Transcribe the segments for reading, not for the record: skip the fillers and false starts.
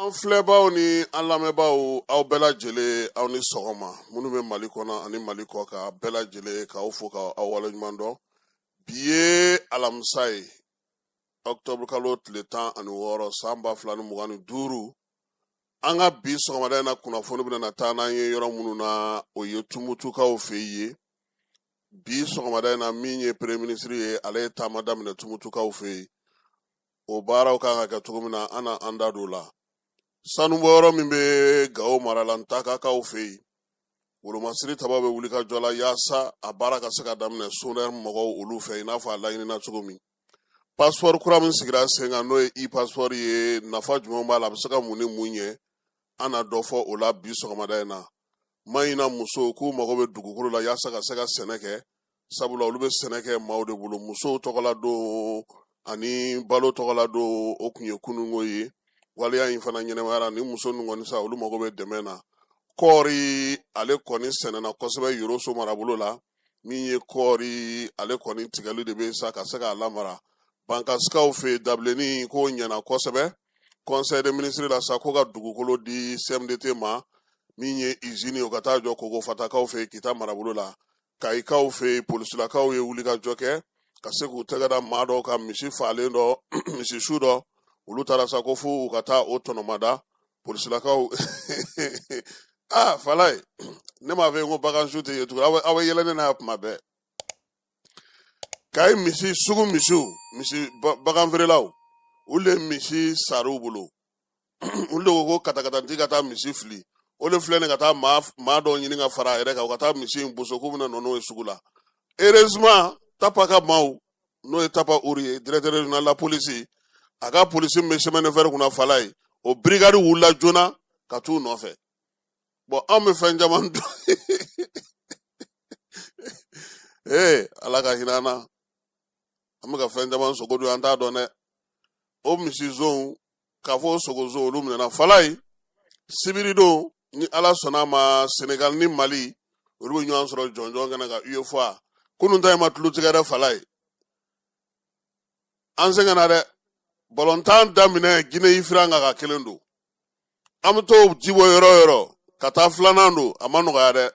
An filɛbaw ni an lamɛnbaaw, aw bɛɛ lajɛlen, aw ni sɔgɔma. Minnu bɛ Mali kɔnɔ ani Mali kɔ kan, bɛɛ lajɛlen k'aw fo ka aw waleɲuman dɔn. Bi ye alamisa ye, ɔkutɔburu kalo tile 16, san 2025. An ka bi sɔgɔmada in na kunnafoni bɛna na taa n'an ye yɔrɔ minnu na, o ye Tumutukaw fɛ yen. Bi sɔgɔmada in na, min ye premier ministre ye, ale ye taama daminɛ Tumutukaw fɛ yen. O baaraw kan ka kɛ cogo min na, an na an da don o la. Sanubɔyɔrɔ min bɛ Gawo mara la, Ntakakaw fɛ yen, wolomasiri tabaw bɛ wuli ka jɔ la yaasa a baara ka se ka daminɛ SONER mɔgɔw olu fɛ, i n'a fɔ a laɲinina cogo min. Passeport kura min sigira sen kan, n'o ye e-passeport ye, nafa jumɛn b'a la, a bɛ se ka mun ni mun ɲɛ, an na dɔ fɔ o la bi sɔgɔmada in na. Maɲina musow k'u mago bɛ dugukolo la yaasa ka se ka sɛnɛ kɛ, sabula olu bɛ sɛnɛ kɛ maaw de bolo. Musow tɔgɔla don ani balo tɔgɔla don, o tun ye kununko ye. Waleya in fana ɲɛnɛmayara. Ni muso ninnu kɔni sa, olu mago bɛ dɛmɛ na. Kɔɔri ale kɔni sɛnɛna kosɛbɛ Yoroso marabolo la. Min ye kɔɔri ale kɔni tigɛli de bɛ sa ka se k'a lamara. Bankasikaw fɛ yen, dabilenni k'o ɲɛna kosɛbɛ. Conseil des ministres la sa, ko ka dugukolo di CMDT ma, min ye izini, o ka taa jɔ Koko Fatakaw fɛ yen, Kita marabolo la. Kayikaw fɛ yen, polisilakaw ye wulikajɔ kɛ ka se k'u tɛgɛ da maa dɔw ka misi falen dɔ, misi su dɔ. Olu taara sa ko fo u ka taa o tɔnɔmada polisilakaw. Aa Falaye, ne m'a fɔ ko bagan su tɛ ye tugun. Aw bɛ yɛlɛ ne na kuma bɛɛ. Kayi misi sugu misiw, misi bagan feerelaw, olu de misi sar'u bolo. Olu de ko ko katakatanti ka taa misi fili. O de filɛ nin ka taa maa dɔw ɲini ka fara a yɛrɛ kan, u ka taa misi in boso k'u bɛna nɔ n'o ye sugu la. Heureusement, Tapa ka maaw, n'o ye Tapa Uri ye, directeur régional la police, a ka polisi min bɛ chemin de fer kunna, Falaye, o brigade wulila joona ka t'u nɔfɛ. Bon, anw bɛ fɛn caman dɔn. Ee, Ala ka hinɛ an na. An bɛ ka fɛn caman sogo dun, an t'a dɔn dɛ. O misizonw k'a fɔ o sogozon, olu minɛna. Falaye, sibiridon, ni Ala sɔnna a ma, Senegal ni Mali, olu bɛ ɲɔgɔn sɔrɔ jɔnjɔn kɛnɛ kan UEFA. Kunun ta in ma tulo tigɛ dɛ. Falaye, an sɛgɛnna dɛ. Balontan daminɛ Gine ifiran kan ka kelen don, an bɛ t'o jibɔ yɔrɔ o yɔrɔ ka taa filanan don, a ma nɔgɔya dɛ.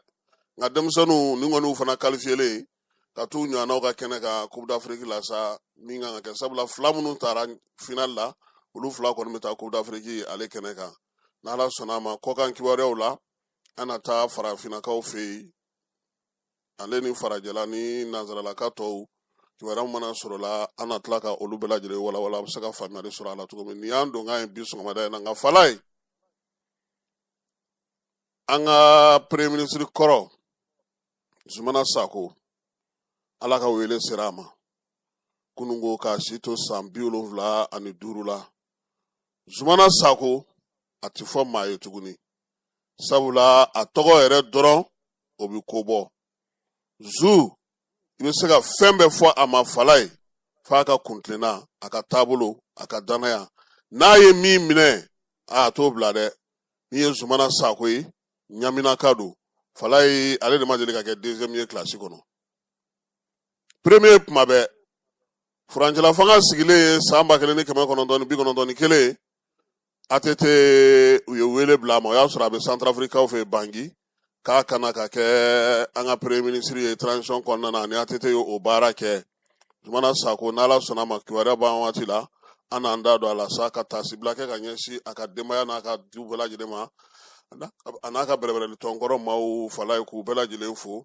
Nka denmisɛnninw ni kɔni fana kalifiyelen ka t'u ɲɔgɔnnaw ka kɛnɛ kan Coupe d'Afrique la sa, min kan ka kɛ, sabula fila minnu taara final la, olu fila kɔni bɛ taa Coupe d'Afrique ale kɛnɛ kan, n'Ala sɔnna a ma. Kɔkan kibaruyaw la, an na taa farafinnakaw fɛ yen, ale ni farajɛla ni nansaralaka tɔw. Kibaruya mana sɔrɔ la, an na tila ka olu bɛɛ lajɛlen walawala, a bɛ se ka faamuyali sɔrɔ a la cogo min. Nin y'an donkan ye bi sɔgɔmada in na. Nka Falaye, an ka premier ministre kɔrɔ Zumana Sako, Ala ka wele sera a ma kununko k'a si to san 75 la. Zumana Sako a tɛ fɔ maa ye tuguni, sabula a tɔgɔ yɛrɛ dɔrɔn o bɛ ko bɔ. Zu, i bɛ se ka fɛn bɛɛ fɔ a ma Falaye, f'a ka kuntilenna, a ka taabolo, a ka dannaya. N'a ye min minɛ, a t'o bila dɛ. Min ye Zumana Sako ye, ɲaminaka don. Falaye, ale de ma deli ka kɛ deuxième ye kilasi kɔnɔ, premier kuma bɛɛ. Furancɛla fanga sigilen ye san 1991, ATT u ye wele bila a ma. O y'a sɔrɔ a bɛ Centrafricaw fɛ Bangi, k'a ka na ka kɛ an ka premier ministre ye transition kɔnɔna na. Ani ATT ye o baara kɛ. Zumana Sako, n'Ala sɔnna a ma, kibaruya ban waati la, an n'an da don a la sa, ka taasibila kɛ ka ɲɛsin a ka denbaya n'a ka du bɛɛ lajɛlen ma, a n'a ka bɛrɛbɛrɛli tɔnkɔrɔ maaw. Falaye, k'u bɛɛ lajɛlen fo.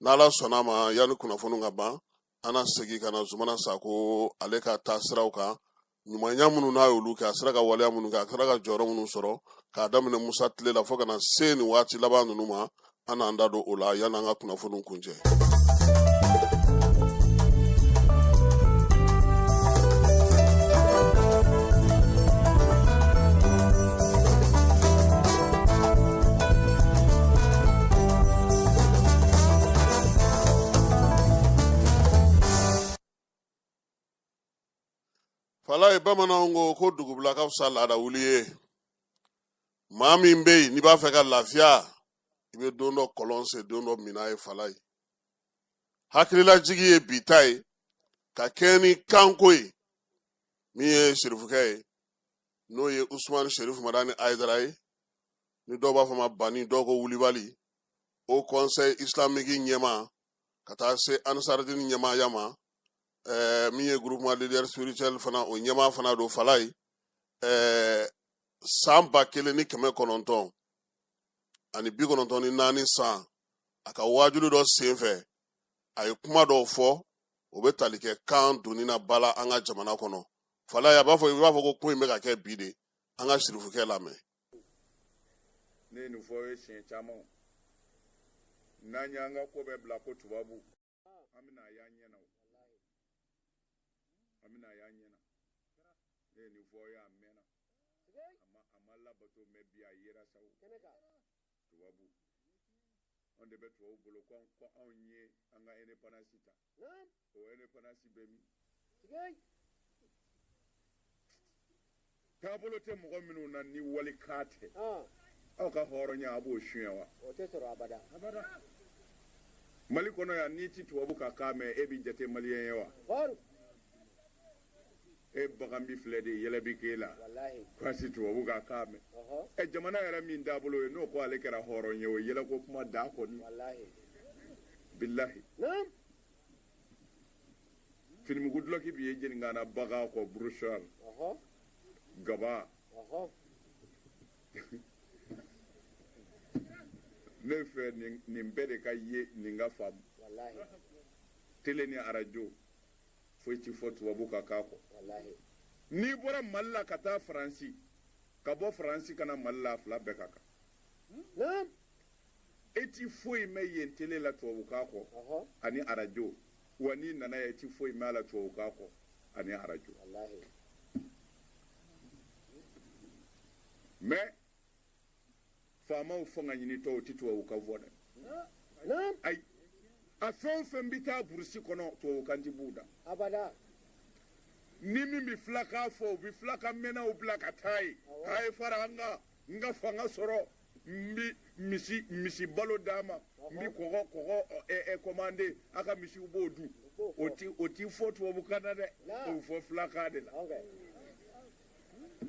N'Ala sɔnna a ma, yanni kunnafoni ka ban, an na segin ka na Zumana Sako ale ka taasiraw kan, ɲumanya minnu n'a y'olu kɛ, a sera ka waleya minnu kɛ, a sera ka jɔyɔrɔ minnu sɔrɔ k'a daminɛ Musa tile la fo ka na se nin waati laban ninnu ma. An n'an da don o la yanni an ka kunnafoniw kuncɛ. Falaye, bamananw ko ko dugubila ka fisa laada wuli ye. Maa min bɛ yen n'i b'a fɛ ka lafiya, i bɛ don dɔ kɔlɔn sen, don dɔ min n'a ye. Falaye, hakililajigi ye bi ta ye ka kɛɲɛ ni kanko ye. Min ye serifukɛ ye, n'o ye Usumani Serifu Madani Hayidara ye, ni dɔw b'a fɔ ma Bani, dɔw ko Wulibali, Haut Conseil islamique ɲɛmaa, ka taa se Ansaridini ɲɛmaaya ma, min ye groupement leader spirituel fana, o ɲɛmaa fana don Falaye. San 1994 san, a ka waajuli dɔ senfɛ, a ye kuma dɔw fɔ, o bɛ tali kɛ kan donni na ba la an ka jamana kɔnɔ. Falaye, a b'a fɔ, i b'a fɔ ko ko in bɛ ka kɛ bi de. An ka sirifukɛ lamɛn. Ne ye nin fɔ ye siɲɛ caman, n'an y'an ka ko bɛɛ bila ko tubabu, an bɛna a y'an ɲɛ na o, an bɛna a y'an ɲɛ na. Ne ye nin fɔ ye a mɛnna, a ma labato, mɛ bi a yera sa o. Tubabu, anw de bɛ tubabu bolo ko anw ye an ka indépendance ta. O indépendance bɛ min? Taabolo tɛ mɔgɔ minnu na ni walikan tɛ, aw ka hɔrɔnya a b'o suɲɛ wa? O tɛ sɔrɔ abada. Mali kɔnɔ yan, n'i ti tubabu ka kan mɛn, e b'i jate maliyɛn ye wa? E bagan bi filɛ de, yɛlɛ bi k'e la k'a si tubabu ka kan mɛn. Ɛ, jamana yɛrɛ min taabolo ye n'o ko ale kɛra hɔrɔn ye, o yɛlɛko kuma da kɔni, bilahi. Finimugu dulɔki bi ye jeninkan na, bagan kɔ, brochard, gaba. Ne fɛ nin bɛɛ de ka ye, nin ka faamu. Tele ni arajo, foyi ti fɔ tubabu ka kan kɔ. N'i bɔra Mali la ka taa Faransi, ka bɔ Faransi ka na Mali la, a fila bɛɛ ka kan. E ti foyi mɛn yen tele la tubabukan kɔ ani arajo wa. N'i nana yan, e ti foyi mɛn a la tubabukan kɔ ani arajo. Mais faamaw fanga ɲinitɔ, o ti tubabukan fɔ dɛ. Ayi, a fɛn o fɛn bɛ taa burusi kɔnɔ, tubabukan ti b'u da. Ni min bɛ filakan fɔ, u bɛ filakan mɛnnaw bila ka taa yen k'a ye fara an kan, n ka fanga sɔrɔ, n bɛ misi balo d'a ma, n bɛ kɔgɔ commandé, a ka misiw b'o dun. O ti fɔ tubabukan na dɛ, o bɛ fɔ filakan de la.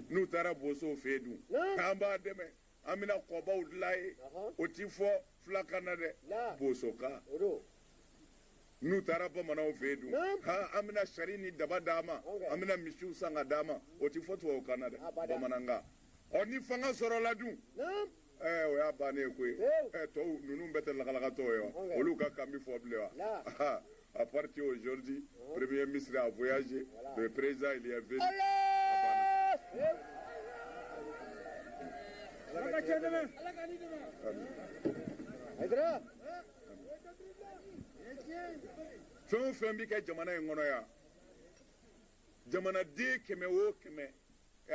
N'u taara bosow fɛ yen dun, k'an b'a dɛmɛ, an bɛna kɔbaw dilan ye, o ti fɔ filakan na dɛ, bosokan. N'u taara bamananw fɛ yen dun, ha, an bɛna sari ni daba d'a ma, an bɛna misiw san ka d'a ma, o ti fɔ tubabukan na dɛ, bamanankan. Ɔ, ni fanga sɔrɔla dun, ɛɛ, o y'a bannen ye koyi. Ɛɛ, tɔw ninnu bɛɛ tɛ lakalakatɔw ye wa? Olu ka kan bɛ fɔ bilen wa? À partir aujourd'hui, premier ministre a voyagé, le président, il est venu. A banna. Fɛn o fɛn bɛ kɛ jamana in kɔnɔ yan, jamanaden 100 o 100,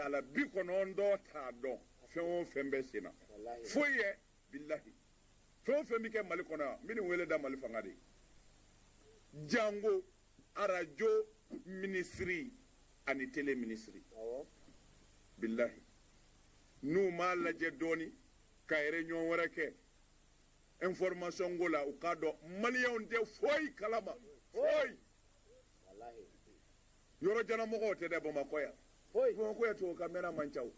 ala 90 t'a dɔn fɛn o fɛn bɛ sen na. Foyi yɛ, bilahi. Fɛn o fɛn bɛ kɛ Mali kɔnɔ yan, n bɛ nin wele da Mali fanga de ye, jango arajo minisiri ani tele minisiri. Bilahi, n'u m'a lajɛ dɔɔni ka réunion wɛrɛ kɛ information ko la, u k'a dɔn maliyɛnw tɛ foyi kalama, foyi. Yɔrɔ janamɔgɔw tɛ dɛ, Bamakɔ yan, Bamakɔ yan, tubabukan mɛnna man ca o.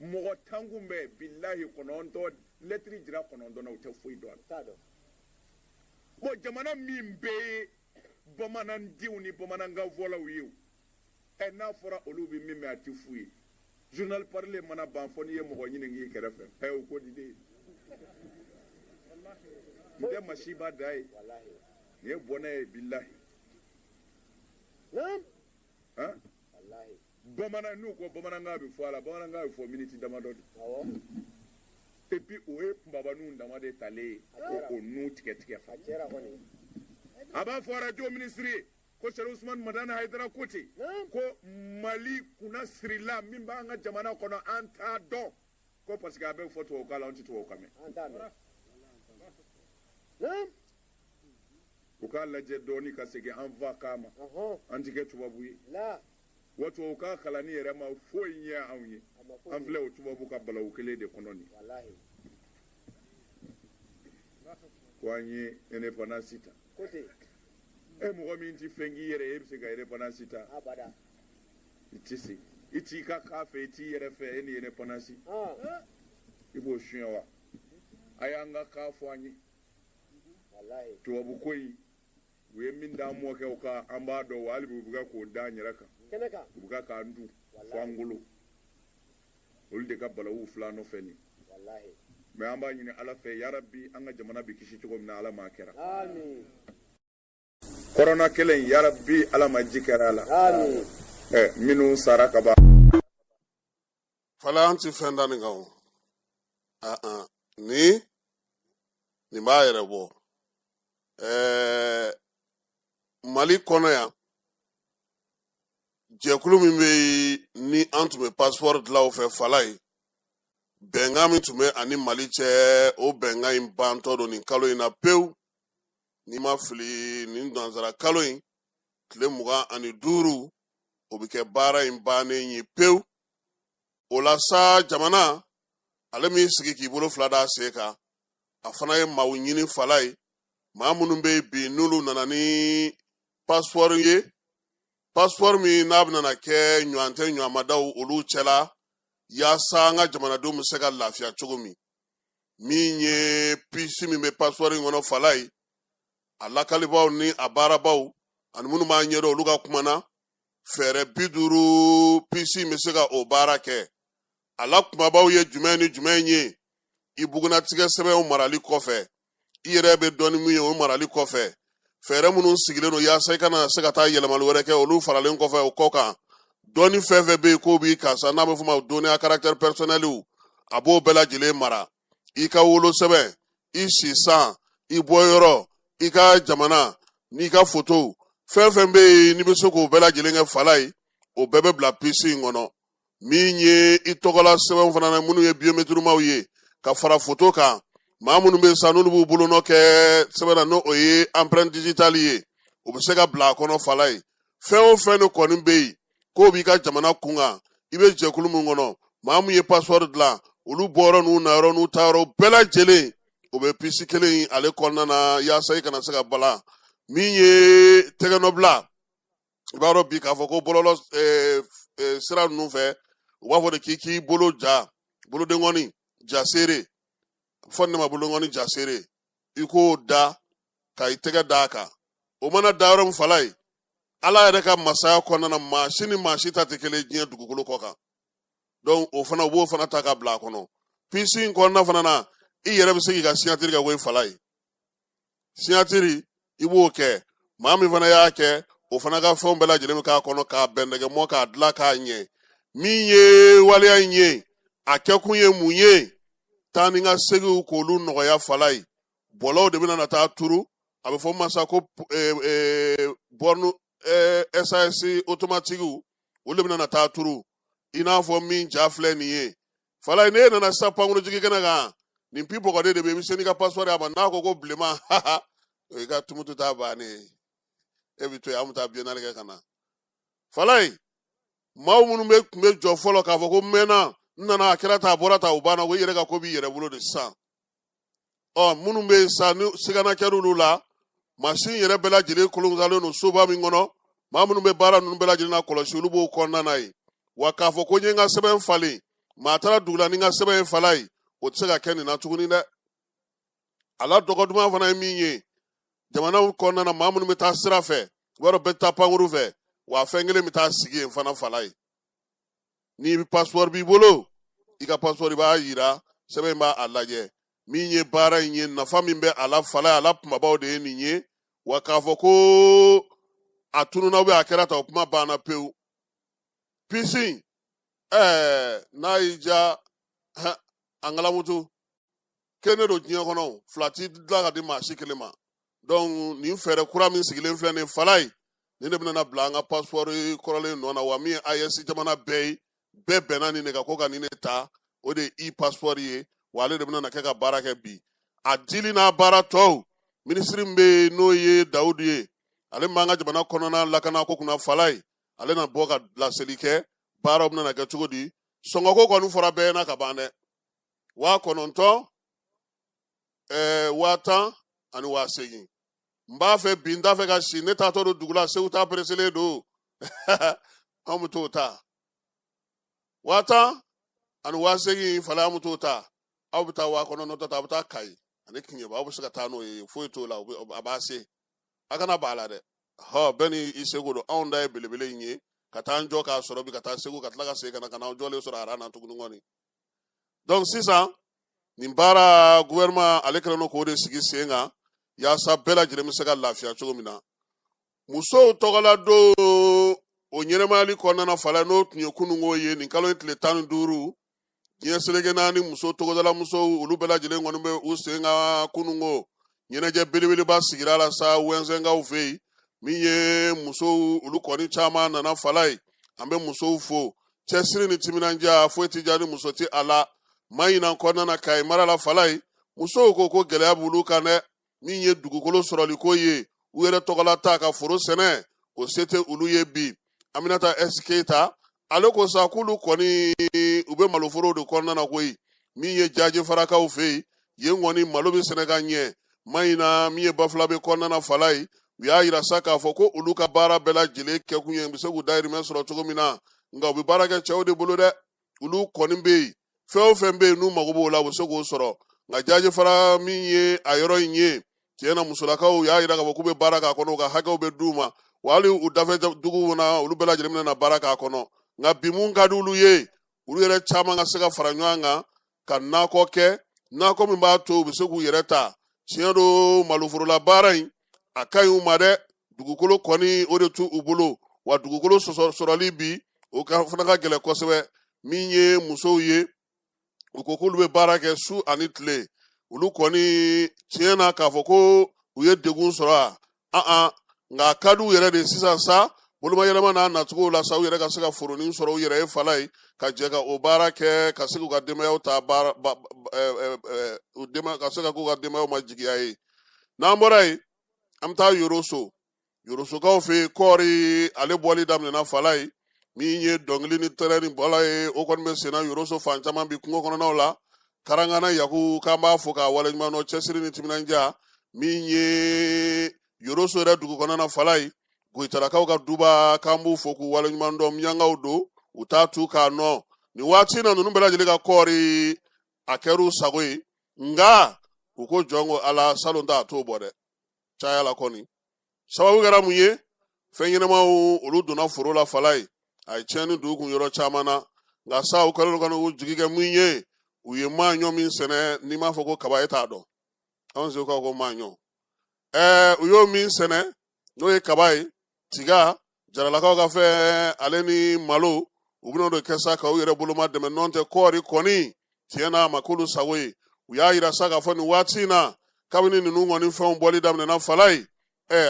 Mɔgɔ tan kun bɛ, bilahi, 9, lɛtiri jira 9 na, u tɛ foyi dɔn a la. Bon, jamana min bɛɛ ye bamanandenw ni bamanankan fɔlaw ye o, ɛ, n'a fɔra olu bɛ min mɛn, a tɛ f'u ye. Journal parlé mana ban fɔ, n'i ye mɔgɔ ɲini k'i kɛrɛfɛ, ɛ, o ko di de n tɛ masiba da ye, nin ye bɔnɛ ye, bilahi. Han, bamanan, n'u ko bamanankan bɛ fɔ a la, bamanankan bɛ fɔ miniti damadɔ de. Et puis o ye kunbabaninw dama de talen ye ko o nun tigɛ tigɛ fa. A b'a fɔ arajo minisiri ye ko Sɛri Usumani Madani Hayidara ko ten ko Mali kunna sirila min b'an ka jamana kɔnɔ, an t'a dɔn, ko parce que a bɛ fɔ tubabukan la, an tɛ tubabukan mɛn. U k'a lajɛ dɔɔni ka segin an fa kan ma. An ti kɛ tubabu ye wa. Tubabukan kalanni yɛrɛ ma foyi ɲɛ anw ye. An filɛ o tubabu ka balawu kelen de kɔnɔ nin ko an ye indépendance ta. E mɔgɔ min ti fɛn k'i yɛrɛ ye, e bɛ se ka indépendance ta? I tɛ se, i t'i ka kan fɛ, i t'i yɛrɛ fɛ, e ni indépendance i b'o suɲɛ wa? A y'an ka kan fɔ an ye. Tubabu ko in, u ye min d'an mɔkɛw kan, an b'a dɔn wa, hali bi u bɛ k'o d'an yɛrɛ kan, u bɛ k'an dun fo an golo. Olu de ka balawu filɛ an nɔfɛ nin. Mais an b'a ɲini Ala fɛ, yarabi, an ka jamana bɛ kisi cogo min na, Ala m'a kɛra. Kɔrɔna kelen, yarabi, Ala ma ji kɛra a la. Ɛ minnu sara ka ban. Fala, an ti fɛn da nin kan o. Ah, nin b'a yɛrɛ bɔ. Mali kɔnɔ yan, jɛkulu min bɛ yen ni an tun bɛ passeport dilan o fɛ, fala ye bɛnkan min tun bɛ ani Mali cɛ, o bɛnkan in bantɔ don nin kalo in na pewu. N'i ma fili, nin nansara kalo in tile 25, o bɛ kɛ baara in bannen ye pewu. O la sa, jamana ale min sigi k'i bolo fila da sen kan, a fana ye maaw ɲini, fala ye maa minnu bɛ yen bi, n'olu nana ni passeport ye, passeport min n'a bɛna kɛ ɲɔgɔn tɛ ɲɔgɔnmadaw olu cɛla, yaasa an ka jamanadenw bɛ se ka lafiya cogo min. Min ye puce min bɛ passeport in kɔnɔ, fala ye a lakalibaw ni a baarabaw ani minnu b'a ɲɛdɔn, olu ka kuma na, fɛɛrɛ 50 puce in bɛ se ka o baara kɛ. A la kumabaw ye jumɛn ni jumɛn ye? I bugunatigɛ sɛbɛnw marali kɔfɛ, i yɛrɛ bɛ dɔn ni mun ye, o marali kɔfɛ, fɛɛrɛ minnu sigilen don yaasa i kana se ka taa yɛlɛmali wɛrɛ kɛ, olu faralen kɔfɛ o kɔ kan, dɔnni fɛn fɛn bɛ yen k'o b'i kan sa, n'a bɛ f'o ma données à caractère personnel, a b'o bɛɛ lajɛlen mara. I ka wolosɛbɛn, i si san, i bɔyɔrɔ, i ka jamana n'i ka foto, fɛn fɛn bɛ yen n'i bɛ se k'o bɛɛ lajɛlen kɛ, fala ye o bɛɛ bɛ bila puce in kɔnɔ. Min ye i tɔgɔla sɛbɛnw fana na, minnu ye biométriquemaw ye ka fara foto kan, maa minnu bɛ yen sa, n'olu b'u bolonɔ kɛ sɛbɛn na, n'o ye empreinte digitale ye, o bɛ se ka bila a kɔnɔ. Fala ye fɛn o fɛn de kɔni bɛ yen k'o b'i ka jamana kun kan, i bɛ jɛkulu min kɔnɔ, maa min ye passeport dilan, olu bɔyɔrɔ n'u nayɔrɔ n'u taayɔrɔ bɛɛ lajɛlen, o bɛ puce kelen in ale kɔnɔna na, yaasa i kana se ka bala. Min ye tɛgɛnɔbila, i b'a dɔn bi k'a fɔ ko bɔlɔlɔ sira ninnu fɛ, u b'a fɔ de k'i k'i bolo ja, bolodenkɔni ja seere, fɔ ne ma bolodenkɔni ja seere, i k'o da ka i tɛgɛ d'a kan. O mana da yɔrɔ min, fala ye, Ala yɛrɛ ka masaya kɔnɔna na, maa si ni maa si ta tɛ kelen diɲɛ dugukolo kɔ kan. Donc o fana, u b'o fana ta ka bila a kɔnɔ. Puce in kɔnɔna fana na, i yɛrɛ bɛ se k'i ka signature kɛ koyi. Fala ye, signature i b'o kɛ, maa min fana y'a kɛ, o fana ka fɛnw bɛɛ lajɛlen bɛ k'a kɔnɔ k'a bɛndɛgɛmɔ, k'a dilan k'a ɲɛ. Min ye waleya in ye, a kɛkun ye mun ye? Taa ni ka seginw k'olu nɔgɔya. Fala ye, bɔlɔw de bɛna na taa turu, a bɛ fɔ masa ko borne SAS automatique, olu de bɛna na taa turu, i n'a fɔ min ja filɛ nin ye. Fala ye, n'e nana sisan pankurujigi kɛnɛ kan, nin pi bɔgɔden de bɛ yen, i bɛ se n'i ka passeport ye a ma, n'a ko ko bilenman, o y'i ka tumutu ta bannen ye, e bɛ to yen, an bɛ taa biennale kɛ ka na. Fala ye, maaw minnu bɛ tun bɛ jɔ fɔlɔ k'a fɔ ko n mɛnna, n nana, a kɛra tan, a bɔra tan, o banna, o yɛrɛ ka ko b'i yɛrɛ bolo de sisan. Ɔ minnu bɛ yen sa, ni sigana kɛr'olu la, mansin yɛrɛ bɛɛ lajɛlen kolonsalen don soba min kɔnɔ, maa minnu bɛ baara ninnu bɛɛ lajɛlen na kɔlɔsi, olu b'o kɔnɔna na yen. Wa k'a fɔ ko n ye n ka sɛbɛn falen, maa taara dugu la ni n ka sɛbɛn ye, fala ye, o tɛ se ka kɛ nin na tuguni dɛ. A la dɔgɔ duman fana ye min ye, jamanaw kɔnɔna na, maa minnu bɛ taa sira fɛ, i b'a dɔn bɛɛ tɛ taa pankuru fɛ wa, fɛn kelen bɛ taa sigi yen fana. Fala ye, ni passeport b'i bolo, i ka passeport i b'a yira, sɛbɛn b'a a lajɛ. Min ye baara in ye, nafa min bɛ a la, fala ye, a la kumabaw de ye nin ye. Wa k'a fɔ ko a tununa, bɛ a kɛra tan, o kuma banna pewu. Puce n'a y'i ja, angalamutu kene don diɲɛ kɔnɔ, fila ti dilan ka di maa si kelen ma. Donc nin fɛɛrɛ kura min sigilen filɛ nin, fala ye, nin de bɛna bila an ka passeport kɔrɔlen nɔ na. Wa min ye AES jamana bɛɛ ye, bɛɛ bɛnna nin de kan ko ka nin de ta, o de ye e-passeport ye. Wa ale de bɛna kɛ ka baara kɛ bi. A dili n'a baara tɔw, minisiri min bɛ yen, n'o ye Dawudu ye, ale min b'an ka jamana kɔnɔna lakana ko kunna, fala ye, ale na bɔ ka laseli kɛ baaraw bɛna kɛ cogo di. Sɔngɔko kɔni fɔra bɛɛ ɲɛna ka ban dɛ, 9000, 10,000 ani 8000. N b'a fɛ bi, n t'a fɛ ka si, ne taatɔ don dugu la, Segu ta pereselen don. Anw bɛ t'o ta 10,000 ani 8,000 fala, an bɛ t'o ta. Aw bɛ taa 90,000 ta, aw bɛ taa Kayi ani Kiɲɛba, aw bɛ se ka taa n'o ye, foyi t'o la, a b'a se. A kana b'a la dɛ, hɔ, bɛɛ ni i seko don. Anw da ye belebele in ye ka taa an jɔ k'a sɔrɔ bi, ka taa Segu, ka tila ka segin ka na, ka n'aw jɔlen sɔrɔ aran na tuguni kɔni. Donc sisan nin baara, gouvernement ale kɛlen don k'o de sigi sen kan yaasa bɛɛ lajɛlen bɛ se ka lafiya cogo min na. Musow tɔgɔla don, o ɲɛnɛmayali kɔnɔna na fala, n'o tun ye kununko ye, nin kalo in tile 15, diɲɛ seleke naani muso togodala musow, olu bɛɛ lajɛlen kɔni bɛ u sen kan. Kununko ɲɛnajɛ belebeleba sigira la sa Wɛnsɛnkaw fɛ yen. Min ye musow, olu kɔni caman nana fala ye. An bɛ musow fo cɛsiri ni timinandiya, foyi tɛ diya ni muso tɛ a la. Ma ɲinan kɔnɔna na, Kayi mara la fala ye, musow ko ko gɛlɛya b'olu kan dɛ. Min ye dugukolo sɔrɔliko ye, u yɛrɛ tɔgɔla ta ka foro sɛnɛ, o se tɛ olu ye bi. Aminata S Keyita, ale ko sa k'olu kɔni u bɛ maloforow de kɔnɔna na koyi. Min ye Jajefarakaw fɛ yen, yen kɔni malo bɛ sɛnɛ ka ɲɛ. Ma ɲina min ye Bafulabe kɔnɔna na fala ye, u y'a yira sa k'a fɔ ko olu ka baara bɛɛ lajɛlen kɛkun ye u bɛ se k'u dayirimɛ sɔrɔ cogo min na, nka u bɛ baara kɛ cɛw de bolo dɛ. Olu kɔni bɛ yen, fɛn o fɛn bɛ yen n'u mago b'o la, u bɛ se k'o sɔrɔ. Nka Jajefara min ye a yɔrɔ in ye, tiɲɛ na musolakaw y'a yira k'a fɔ k'u bɛ baara k'a kɔnɔ, u ka hakɛw bɛ d'u ma, wa hali u dafɛ duguw na, olu bɛɛ lajɛlen bɛna na baara k'a kɔnɔ. Nka bi mun ka di olu ye, olu yɛrɛ caman ka se ka fara ɲɔgɔn kan ka nakɔ kɛ, nakɔ min b'a to u bɛ se k'u yɛrɛ ta. Tiɲɛ don, maloforola baara in a ka ɲi u ma dɛ. Dugukolo kɔni, o de t'u bolo, wa dugukolo sɔrɔli bi, o ka fana ka gɛlɛn kosɛbɛ. Min ye musow ye, u ko k'olu bɛ baara kɛ su ani tile. Olu kɔni, tiɲɛ na k'a fɔ ko u ye degun sɔrɔ a an, nka a ka di u yɛrɛ de sisan sa, bolomayɛlɛma n'a nacogo la sa, u yɛrɛ ka se ka foronin sɔrɔ u yɛrɛ ye fala ye, ka jɛ ka o baara kɛ, ka se k'u ka denbayaw ta baara, u denba ka se ka k'u ka denbayaw ma jigiya ye. N'an bɔra yen, an bɛ taa Yoroso. Yorosokaw fɛ yen, kɔɔri ale bɔli daminɛna fala ye. Min ye dɔnkili ni tɛrɛ ni bɔla ye, o kɔni bɛ senna Yoroso fan caman bi kungo kɔnɔnaw la. Karangana Yaku, k'an b'a fo k'a waleɲuman dɔn, cɛsiri ni timinandiya. Min ye Yoroso yɛrɛ dugu kɔnɔna fala ye, Goyitalakaw ka duba, k'an b'u fo k'u waleɲuman dɔn. Miyankaw don, u t'a tu k'a nɔ nin waati na. Ninnu bɛɛ lajɛlen ka kɔɔri a kɛr'u sago ye, nka u ko jɔn ko Ala, salon ta a t'o bɔ dɛ, caya la kɔni. Sababu kɛra mun ye? Fɛn ɲɛnamaw olu donna foro la fala ye, a ye tiɲɛni don u kun yɔrɔ caman na. Nka sa u kɛlen don ka n'u jigi kɛ mun ye? U ye maaɲɔ min sɛnɛ, n'i m'a fɔ ko kaba, e t'a dɔn. Anw segukaw ko maaɲɔ. U y'o min sɛnɛ, n'o ye kaba ye, tiga, jaralakaw ka fɛn, ale ni malo, u bɛna o de kɛ sa ka u yɛrɛ boloma dɛmɛ. Nɔn tɛ kɔɔri kɔni, tiɲɛ na a ma k'olu sago ye. U y'a yira sa k'a fɔ nin waati in na, kabini ninnu kɔni fɛnw bɔli daminɛna fala ye,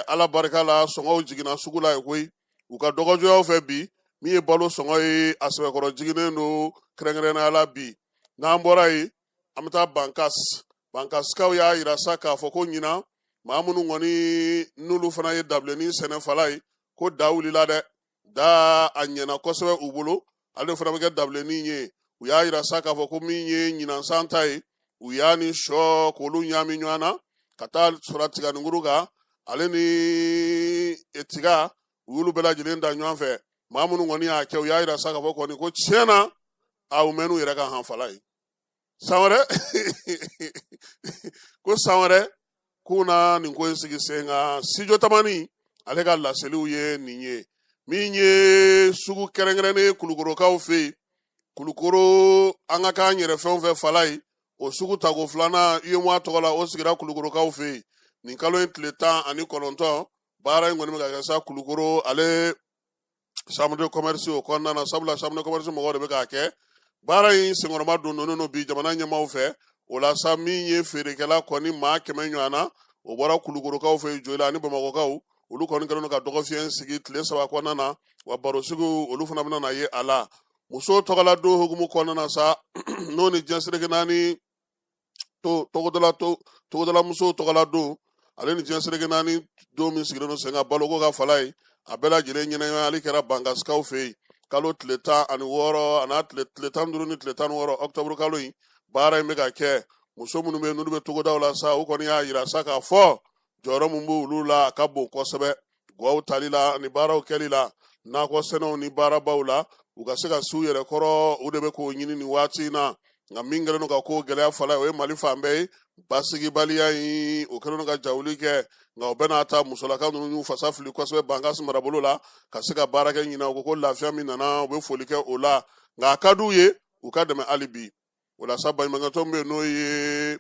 Ala barika la, sɔngɔw jiginna sugu la ye koyi. U ka dɔgɔjɔyaw fɛ bi, min ye balo sɔngɔ ye, a sɛbɛkɔrɔ jiginnen don kɛrɛnkɛrɛnnenya la bi. N'an bɔra yen, an bɛ taa Bankas. Bankasikaw y'a yira sa k'a fɔ ko ɲinan, maa minnu kɔni n'olu fana ye dabilennin sɛnɛ fala ye, ko da wulila dɛ, da a ɲɛna kosɛbɛ u bolo, ale fana bɛ kɛ dabilennin ye. U y'a yira sa k'a fɔ ko min ye ɲinan san ta ye, u y'a ni sɔ k'olu ɲaami ɲɔgɔn na ka taa sɔrɔ tiganinkuru kan, ale ni tiga, u y'olu bɛɛ lajɛlen da ɲɔgɔn fɛ. Maa minnu kɔni y'a kɛ, u y'a yira sa k'a fɔ kɔni ko tiɲɛ na, a u mɛnn'u yɛrɛ kan han fala ye. San wɛrɛ ko, san wɛrɛ k'u na nin ko in sigi sen kan. Sijo Tamani ale ka laseliw ye nin ye. Min ye sugu kɛrɛnkɛrɛnnen Kulukorokaw fɛ yen, Kulukoro an ka k'an yɛrɛ fɛnw fɛ fala ye, o sugu tako filanan UEMOA tɔgɔ la, o sigira Kulukorokaw fɛ yen nin kalo in tile 19. Baara in kɔni bɛ ka kɛ sa Kulukoro ale chambre de commerce o kɔnɔna na, sabula chambre de commerce mɔgɔw de bɛ k'a kɛ. Baara in senkɔrɔma don ninnu bi jamana ɲɛmaaw fɛ. O la sa, min ye feerekɛla kɔni maa 100 ɲɔgɔn na, o bɔra Kulukorokaw fɛ yen, Joyila ani Bamakɔkaw, olu kɔni kɛlen don ka dɔgɔfiyɛn sigi tile 3 kɔnɔna na, wa barosigiw olu fana bɛna na ye a la. Musow tɔgɔla don hukumu kɔnɔna na sa, n'o ni diɲɛ seleke naani togodala togodala musow tɔgɔla don, ale ni diɲɛ seleke naani don min sigilen don sen kan baloko ka fala ye, a bɛɛ lajɛlen ɲɛnɛmayali kɛra Bankasikaw fɛ yen kalo tile 16 a n'a tile 15 ni tile 16 ɔkutɔburu kalo in. Baara in bɛ ka kɛ, muso minnu bɛ yen n'olu bɛ togodaw la sa, u kɔni y'a yira sa k'a fɔ jɔyɔrɔ min b'olu la, a ka bon kosɛbɛ gaw tali la ani baaraw kɛli la. Nakɔ sɛnɛw ni baarabaw la, u ka se ka s'u yɛrɛ kɔrɔ, u de bɛ k'o ɲini nin waati in na. Nka min kɛlen don ka ko gɛlɛya fala, o ye Mali fan bɛɛ ye. Basigibaliya in, o kɛlen don ka jawuli kɛ. Nka o bɛɛ n'a ta, musolaka ninnu y'u fasa fili kosɛbɛ Bankasi marabolo la ka se ka baara kɛ ɲinan. U ko ko lafiya min nana, u bɛ foli kɛ o la, nka a ka d'u ye u ka dɛmɛ hali bi. O la sa, baɲumankɛtɔn bɛ yen, n'o ye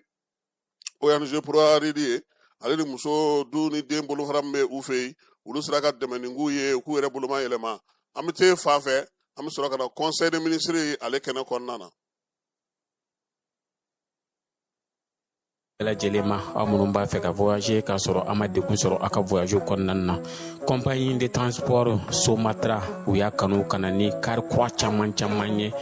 ONG Pro-Arid ye, ale ni muso du ni den bolofara min bɛ u fɛ yen, olu sera ka dɛmɛ nin k'u ye, u k'u yɛrɛ boloma yɛlɛma. An bɛ t'e fan fɛ, an bɛ sɔrɔ ka na conseil des ministres ale kɛnɛ kɔnɔna na. Bɛɛ lajɛlen ma, aw minnu b'a fɛ ka voyager k'a sɔrɔ a ma degun sɔrɔ aw ka voyage kɔnɔna na, compagnie de transport Somatra, u y'a kanu ka na ni kari kura caman caman ye,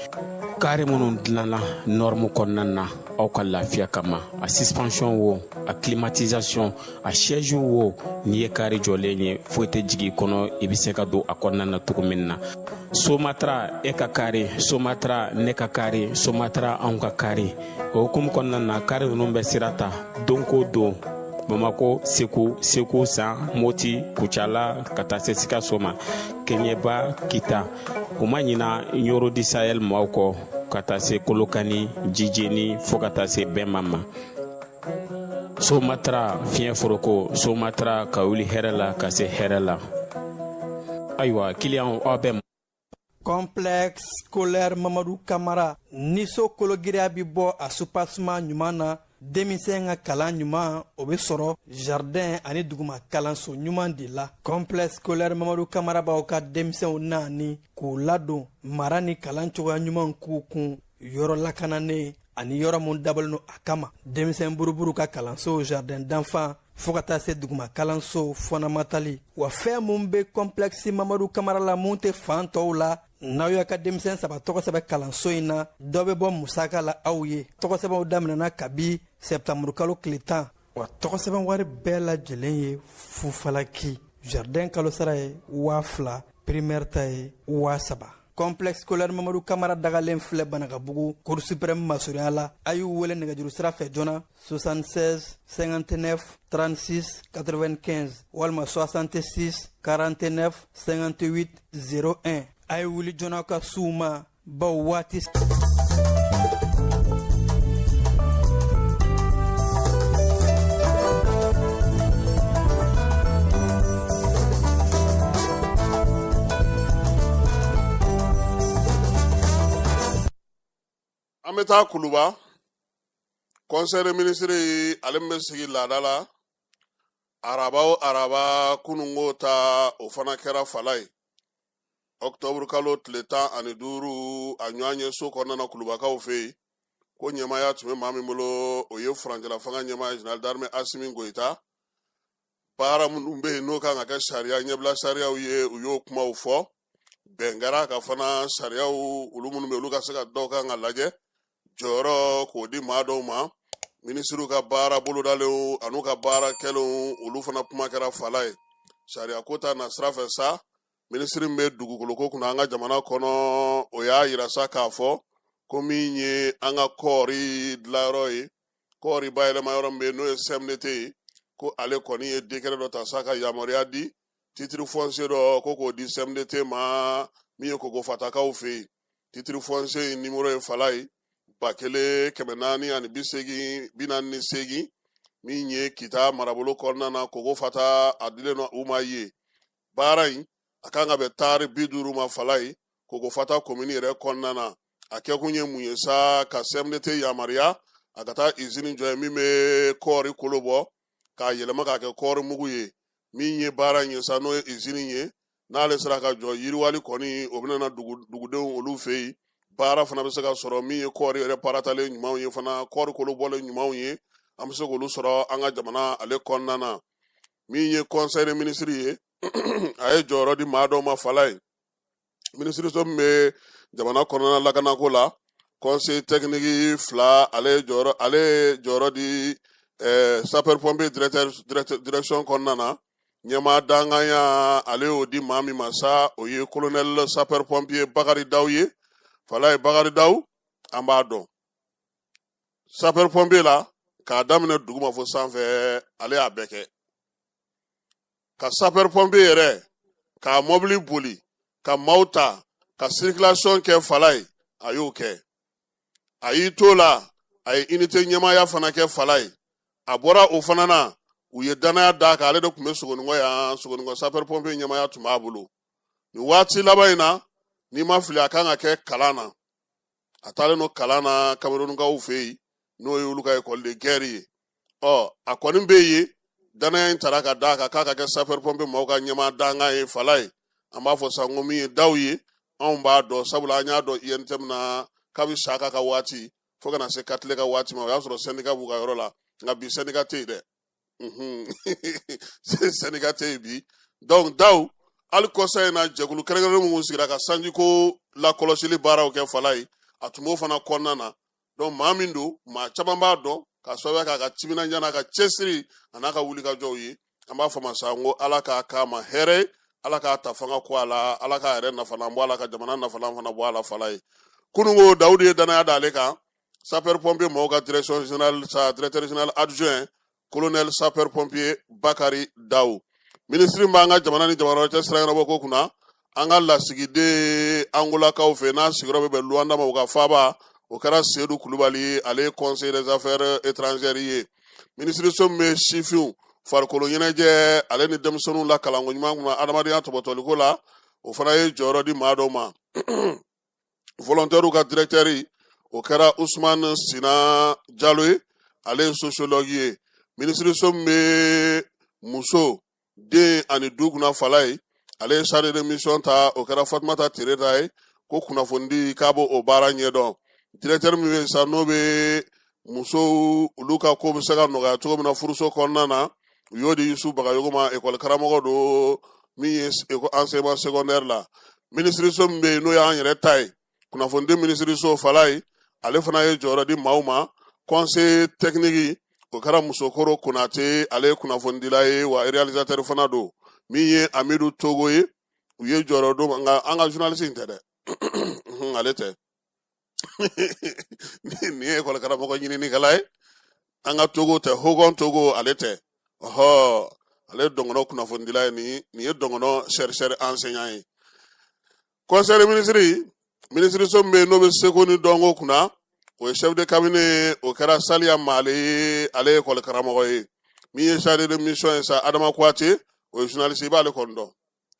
kari minnu dilanna norme kɔnɔna na aw ka lafiya kama. A suspension wo, a climatisation, a siège wo, n'i ye kari jɔlen ye, foyi tɛ jigin i kɔnɔ, i bɛ se ka don a kɔnɔna na cogo min na. Somatra, e ka kari Somatra, ne ka kari Somatra, anw ka kari. O hukumu kɔnɔna na, kari ninnu bɛ sira ta don ko don Bamako, Segu, Segu San, Moti, Kucala, ka taa se Sikaso ma, Keɲeba, Kita. U ma ɲina Ɲoro di Sahel maaw kɔ, ka taa se Kolokani, Jijeni, fo ka taa se Bɛnma ma. Somatra fiɲɛ foroko, Somatra ka wuli hɛrɛ la ka se hɛrɛ la. Ayiwa, kiliyanw, aw bɛ Complexe scolaire Mamadu Kamara ni so kologiriya bɛ bɔ a soubassement ɲuman na, denmisɛn ka kalan ɲuman, o bɛ sɔrɔ jardin ani duguma kalanso ɲuman de la. Complexe scolaire Mamadu Kamara b'aw ka denmisɛnw naani k'u ladon mara ni kalan cogoya ɲuman k'u kun, yɔrɔ lakananen ani yɔrɔ mun dabɔlen don a kama. Denmisɛn buruburu ka kalanso, jardin d'enfant, fo ka taa se duguma kalanso fondamental. Wa fɛn mun bɛ complexe Mamadu Kamara la, mun tɛ fan tɔw la, n'aw y'a ka denmisɛn 3 tɔgɔ sɛbɛn kalanso in na, dɔ bɛ bɔ musaka la aw ye. Tɔgɔ sɛbɛnw daminɛna kabi sɛptanburu kalo tile 10. Wa tɔgɔ sɛbɛn wari bɛɛ lajɛlen ye fufalaki. Jardin kalo sara ye 2000, primaire ta ye 3000. Complexe scolaire Mamadu Kamara dagalen filɛ Banakabugu, Cour suprême masurunya la. A y'u wele nɛgɛjuru sira fɛ joona, 76 59 36 95 walima 66 49 58 01. A ye wuli joona ka s'u ma, baw waati. An bɛ taa Kuluba. Conseil des ministres ale min bɛ sigi laada la araba o araba, kununko ta, o fana kɛra fala ye ɔkutɔburu kalo tile 15, a ɲɔgɔn ye so kɔnɔna na Kulubakaw fɛ yen. Ko ɲɛmaaya tun bɛ maa min bolo, o ye furancɛla fanga ɲɛmaa ye, général d'armée Asimi Goyita. Baara minnu bɛ yen n'o kan ka kɛ sariya ɲɛbila sariyaw ye, u y'o kumaw fɔ. Bɛn kɛra ka fana sariyaw olu minnu bɛ, olu ka se ka dɔw kan ka lajɛ, jɔyɔrɔ k'o di maa dɔw ma. Minisiriw ka baara bolodalenw an'u ka baara kɛlenw, olu fana kuma kɛra fala ye. Sariya ko ta na sira fɛ sa, minisiri min bɛ dugukoloko kunna an ka jamana kɔnɔ, o y'a yira sa k'a fɔ ko min ye an ka kɔɔri dilanyɔrɔ ye, kɔɔri bayɛlɛma yɔrɔ min bɛ yen, n'o ye CMDT ye, ko ale kɔni ye décret dɔ ta sa ka yamaruya di, titre foncier dɔ ko k'o di CMDT ma, min ye Kokofatakaw fɛ yen. Titre foncier in numéro ye fala ye 1480 48, min ye Kita marabolo kɔnɔna na, Kokofata, a dilen don u ma ye. Baara in a kan ka bɛn taari 50 ma fala ye Kokofata komini yɛrɛ kɔnɔna na. A kɛkun ye mun ye sa? Ka CMDT yamaruya a ka taa izini jɔ yen min bɛ kɔɔri kolo bɔ k'a yɛlɛma k'a kɛ kɔɔri mugu ye. Min ye baara in ye sa, n'o ye izini ye, n'ale sera ka jɔ, yiriwali kɔni o bɛna na dugudenw olu fɛ yen. Baara fana bɛ se ka sɔrɔ, min ye kɔɔri yɛrɛ paratalen ɲumanw ye fana, kɔɔri kolo bɔlen ɲumanw ye, an bɛ se k'olu sɔrɔ an ka jamana ale kɔnɔna na. Min ye conseil des ministres ye, a ye jɔyɔrɔ di maa dɔw ma fala ye. Minisiriso min bɛ jamana kɔnɔna lakanako la, conseil technique 2, ale ye jɔyɔrɔ di sapeur pompier directeur, direction kɔnɔna na. Ɲɛmaa danganya, ale y'o di maa min ma sa, o ye colonel sapeur pompier Bakari Daw ye fala ye. Bakari Daw, an b'a dɔn sapeur pompier la k'a daminɛ duguma fo sanfɛ, ale y'a bɛɛ kɛ ka sapeur pompier yɛrɛ k'a mɔbili boli. Ka maaw ta ka circulation kɛ Falaye, a y'o kɛ. A y'i t'o la, a ye unité ɲɛmaaya fana kɛ Falaye. A bɔra o fana na, u ye danaya d'a kan, ale de tun bɛ Sogonikɔ yan. Sogonikɔ sapeur pompier ɲɛmaaya tun b'a bolo. Nin waati laban in na, n'i ma fili, a kan ka kɛ kalan na. A taalen don kalan na Kamerunkaw fɛ yen, n'o ye olu ka école de guerre ye. Ɔ, a kɔni bɛ yen, danaya in tara ka d'a kan k'a ka kɛ sapeur pompier maaw ka ɲɛmaa dankan ye Falaye. An b'a fɔ sa ko min ye Daw ye, anw b'a dɔn, sabula an y'a dɔn UNTM na kabi Saka ka waati fo ka na se Katile ka waati ma. O y'a sɔrɔ syndicat b'u ka yɔrɔ la, nka bi syndicat tɛ yen dɛ, syndicat tɛ yen bi. Donc Daw, hali kɔsa in na, jɛkulu kɛrɛnkɛrɛnnen minnu sigira ka sanjiko lakɔlɔsili baaraw kɛ Falaye, a tun b'o fana kɔnɔna na. Donc maa min don, maa caman b'a dɔn k'a sababuya k'a ka timinandiya n'a ka cɛsiri a n'a ka wulikajɔw ye. An b'a fɔ ma sa ko Ala k'a k'a ma hɛrɛ ye, Ala k'a ta fanga ko a la, Ala k'a yɛrɛ nafalan bɔ a la, ka jamana nafalan fana bɔ a la Falaye. Kununko, Dawudi ye danaya d'ale kan, sapeur pompier mɔgɔw ka direction générale sa, directeur général adjoint, colonel sapeur pompier Bakari Daw. Minisiri b'an ka jamana ni jamana wɛrɛ cɛ sira ɲɛnabɔ ko kunna, an ka lasigiden Angolakaw fɛ, n'a sigiyɔrɔ bɛ bɛn Luanda ma, u ka faaba, o kɛra Sedu Kulubali ye. Ale ye conseiller des affaires étrangères ye. Minisiriso min bɛ sifinw farikolo ɲɛnajɛ ale ni denmisɛnninw la kalanko ɲuman kunna, adamadenya tɔbɔtɔliko la, o fana ye jɔyɔrɔ di maa dɔw ma. Volontaire ka directeur, o kɛra Usman Sina Jalo ye, ale ye sociologue ye. Minisiriso min bɛ muso, den ani du kunna Falaye, ale ye chargé de mission ta, o kɛra Fatumata Tereta ye, ko kunnafonidi k'a b'o o baara ɲɛdɔn. Directeur min bɛ yen sa, n'o bɛ musow olu ka ko bɛ se ka nɔgɔya cogo min na furuso kɔnɔna na, u y'o di Yusu Bagayogo ma, ekɔli karamɔgɔ don min ye enseignement secondaire la. Minisiriso min bɛ yen, n'o y'an yɛrɛ ta ye, kunnafonidi minisiriso Falaye, ale fana ye jɔyɔrɔ di maaw ma. Conseil technique, o kɛra Musokoro Konate, ale ye kunnafonidila ye wa réalisateur fana don. Min ye Amidu Togo ye, u ye jɔyɔrɔ d'o ma, nka an ka journaliste in tɛ dɛ, ale tɛ. Nin ye ekɔli karamɔgɔ ɲininikɛla ye. An ka Togo tɛ, Hogon Togo, ale tɛ. Ɔhɔ, ale ye dɔngɔnɔ kunnafonidila ye. Nin ye dɔngɔnɔ chercheur enseignant ye. Conseil des ministres, minisiriso min bɛ yen n'o bɛ seko ni dɔnko kunna, o ye chef de cabinet, o kɛra Saliya Male ye, ale ye ekɔli karamɔgɔ ye. Min ye chargé de mission ye sa, Adama Kuyate, o ye journaliste, i b'ale kɔni dɔn.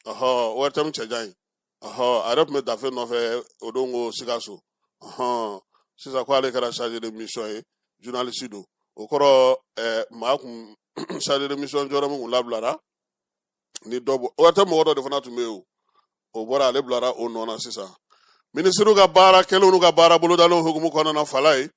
Ɔhɔ, ORTM cɛjan ye. Ɔhɔ, a yɛrɛ tun bɛ dafe nɔfɛ o don ko Sikaso. Ɔhɔn, sisan ko ale kɛra chargé de mission ye, journaliste don. O kɔrɔ maa kun chargé de mission jɔyɔrɔ min kun labilara ni dɔ bɔ, ORTM mɔgɔ dɔ de fana tun bɛ yen, o bɔra, ale bilara o nɔ na sisan. Minisiriw ka baara kɛlenw n'u ka baara bolodalenw hukumu kɔnɔna na Falaye,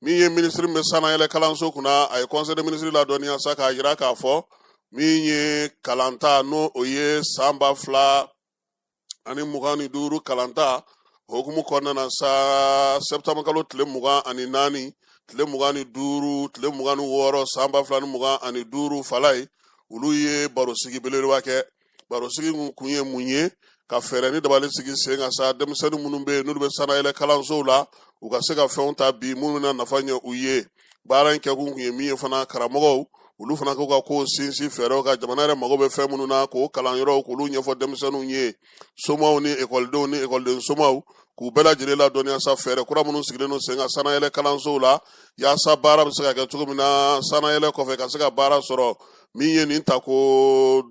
min ye minisiri min bɛ sannayɛlɛ kalanso kunna, a ye conseil des ministres ladɔnniya sa k'a jira k'a fɔ min ye kalanta, n'o o ye san 2025 kalanta hukumu kɔnɔna na sa, septembre kalo tile 24, tile 25, tile 26, san 2025 Falaye, olu ye barosigi belebeleba kɛ. Barosigi kun ye mun ye? Ka fɛɛrɛ ni dabali sigi sen kan sa, denmisɛnnin minnu bɛ yen n'olu bɛ sannayɛlɛ kalansow la, u ka se ka fɛnw ta bi minnu bɛna nafa ɲɛ u ye. Baara in kɛkun kun ye min ye fana, karamɔgɔw olu fana k'u ka kow sinsin fɛɛrɛw kan, jamana yɛrɛ mago bɛ fɛn minnu na, k'o kalanyɔrɔw k'olu ɲɛfɔ denmisɛnninw ye, somaw ni ekɔlidenw ni ekɔliden somaw, k'u bɛɛ lajɛlen ladɔnniya sa fɛɛrɛ kura minnu sigilen don sen kan sannayɛlɛ kalansow la, yaasa baara bɛ se ka kɛ cogo min na sannayɛlɛ kɔfɛ, ka se ka baara sɔrɔ. Min ye nin tako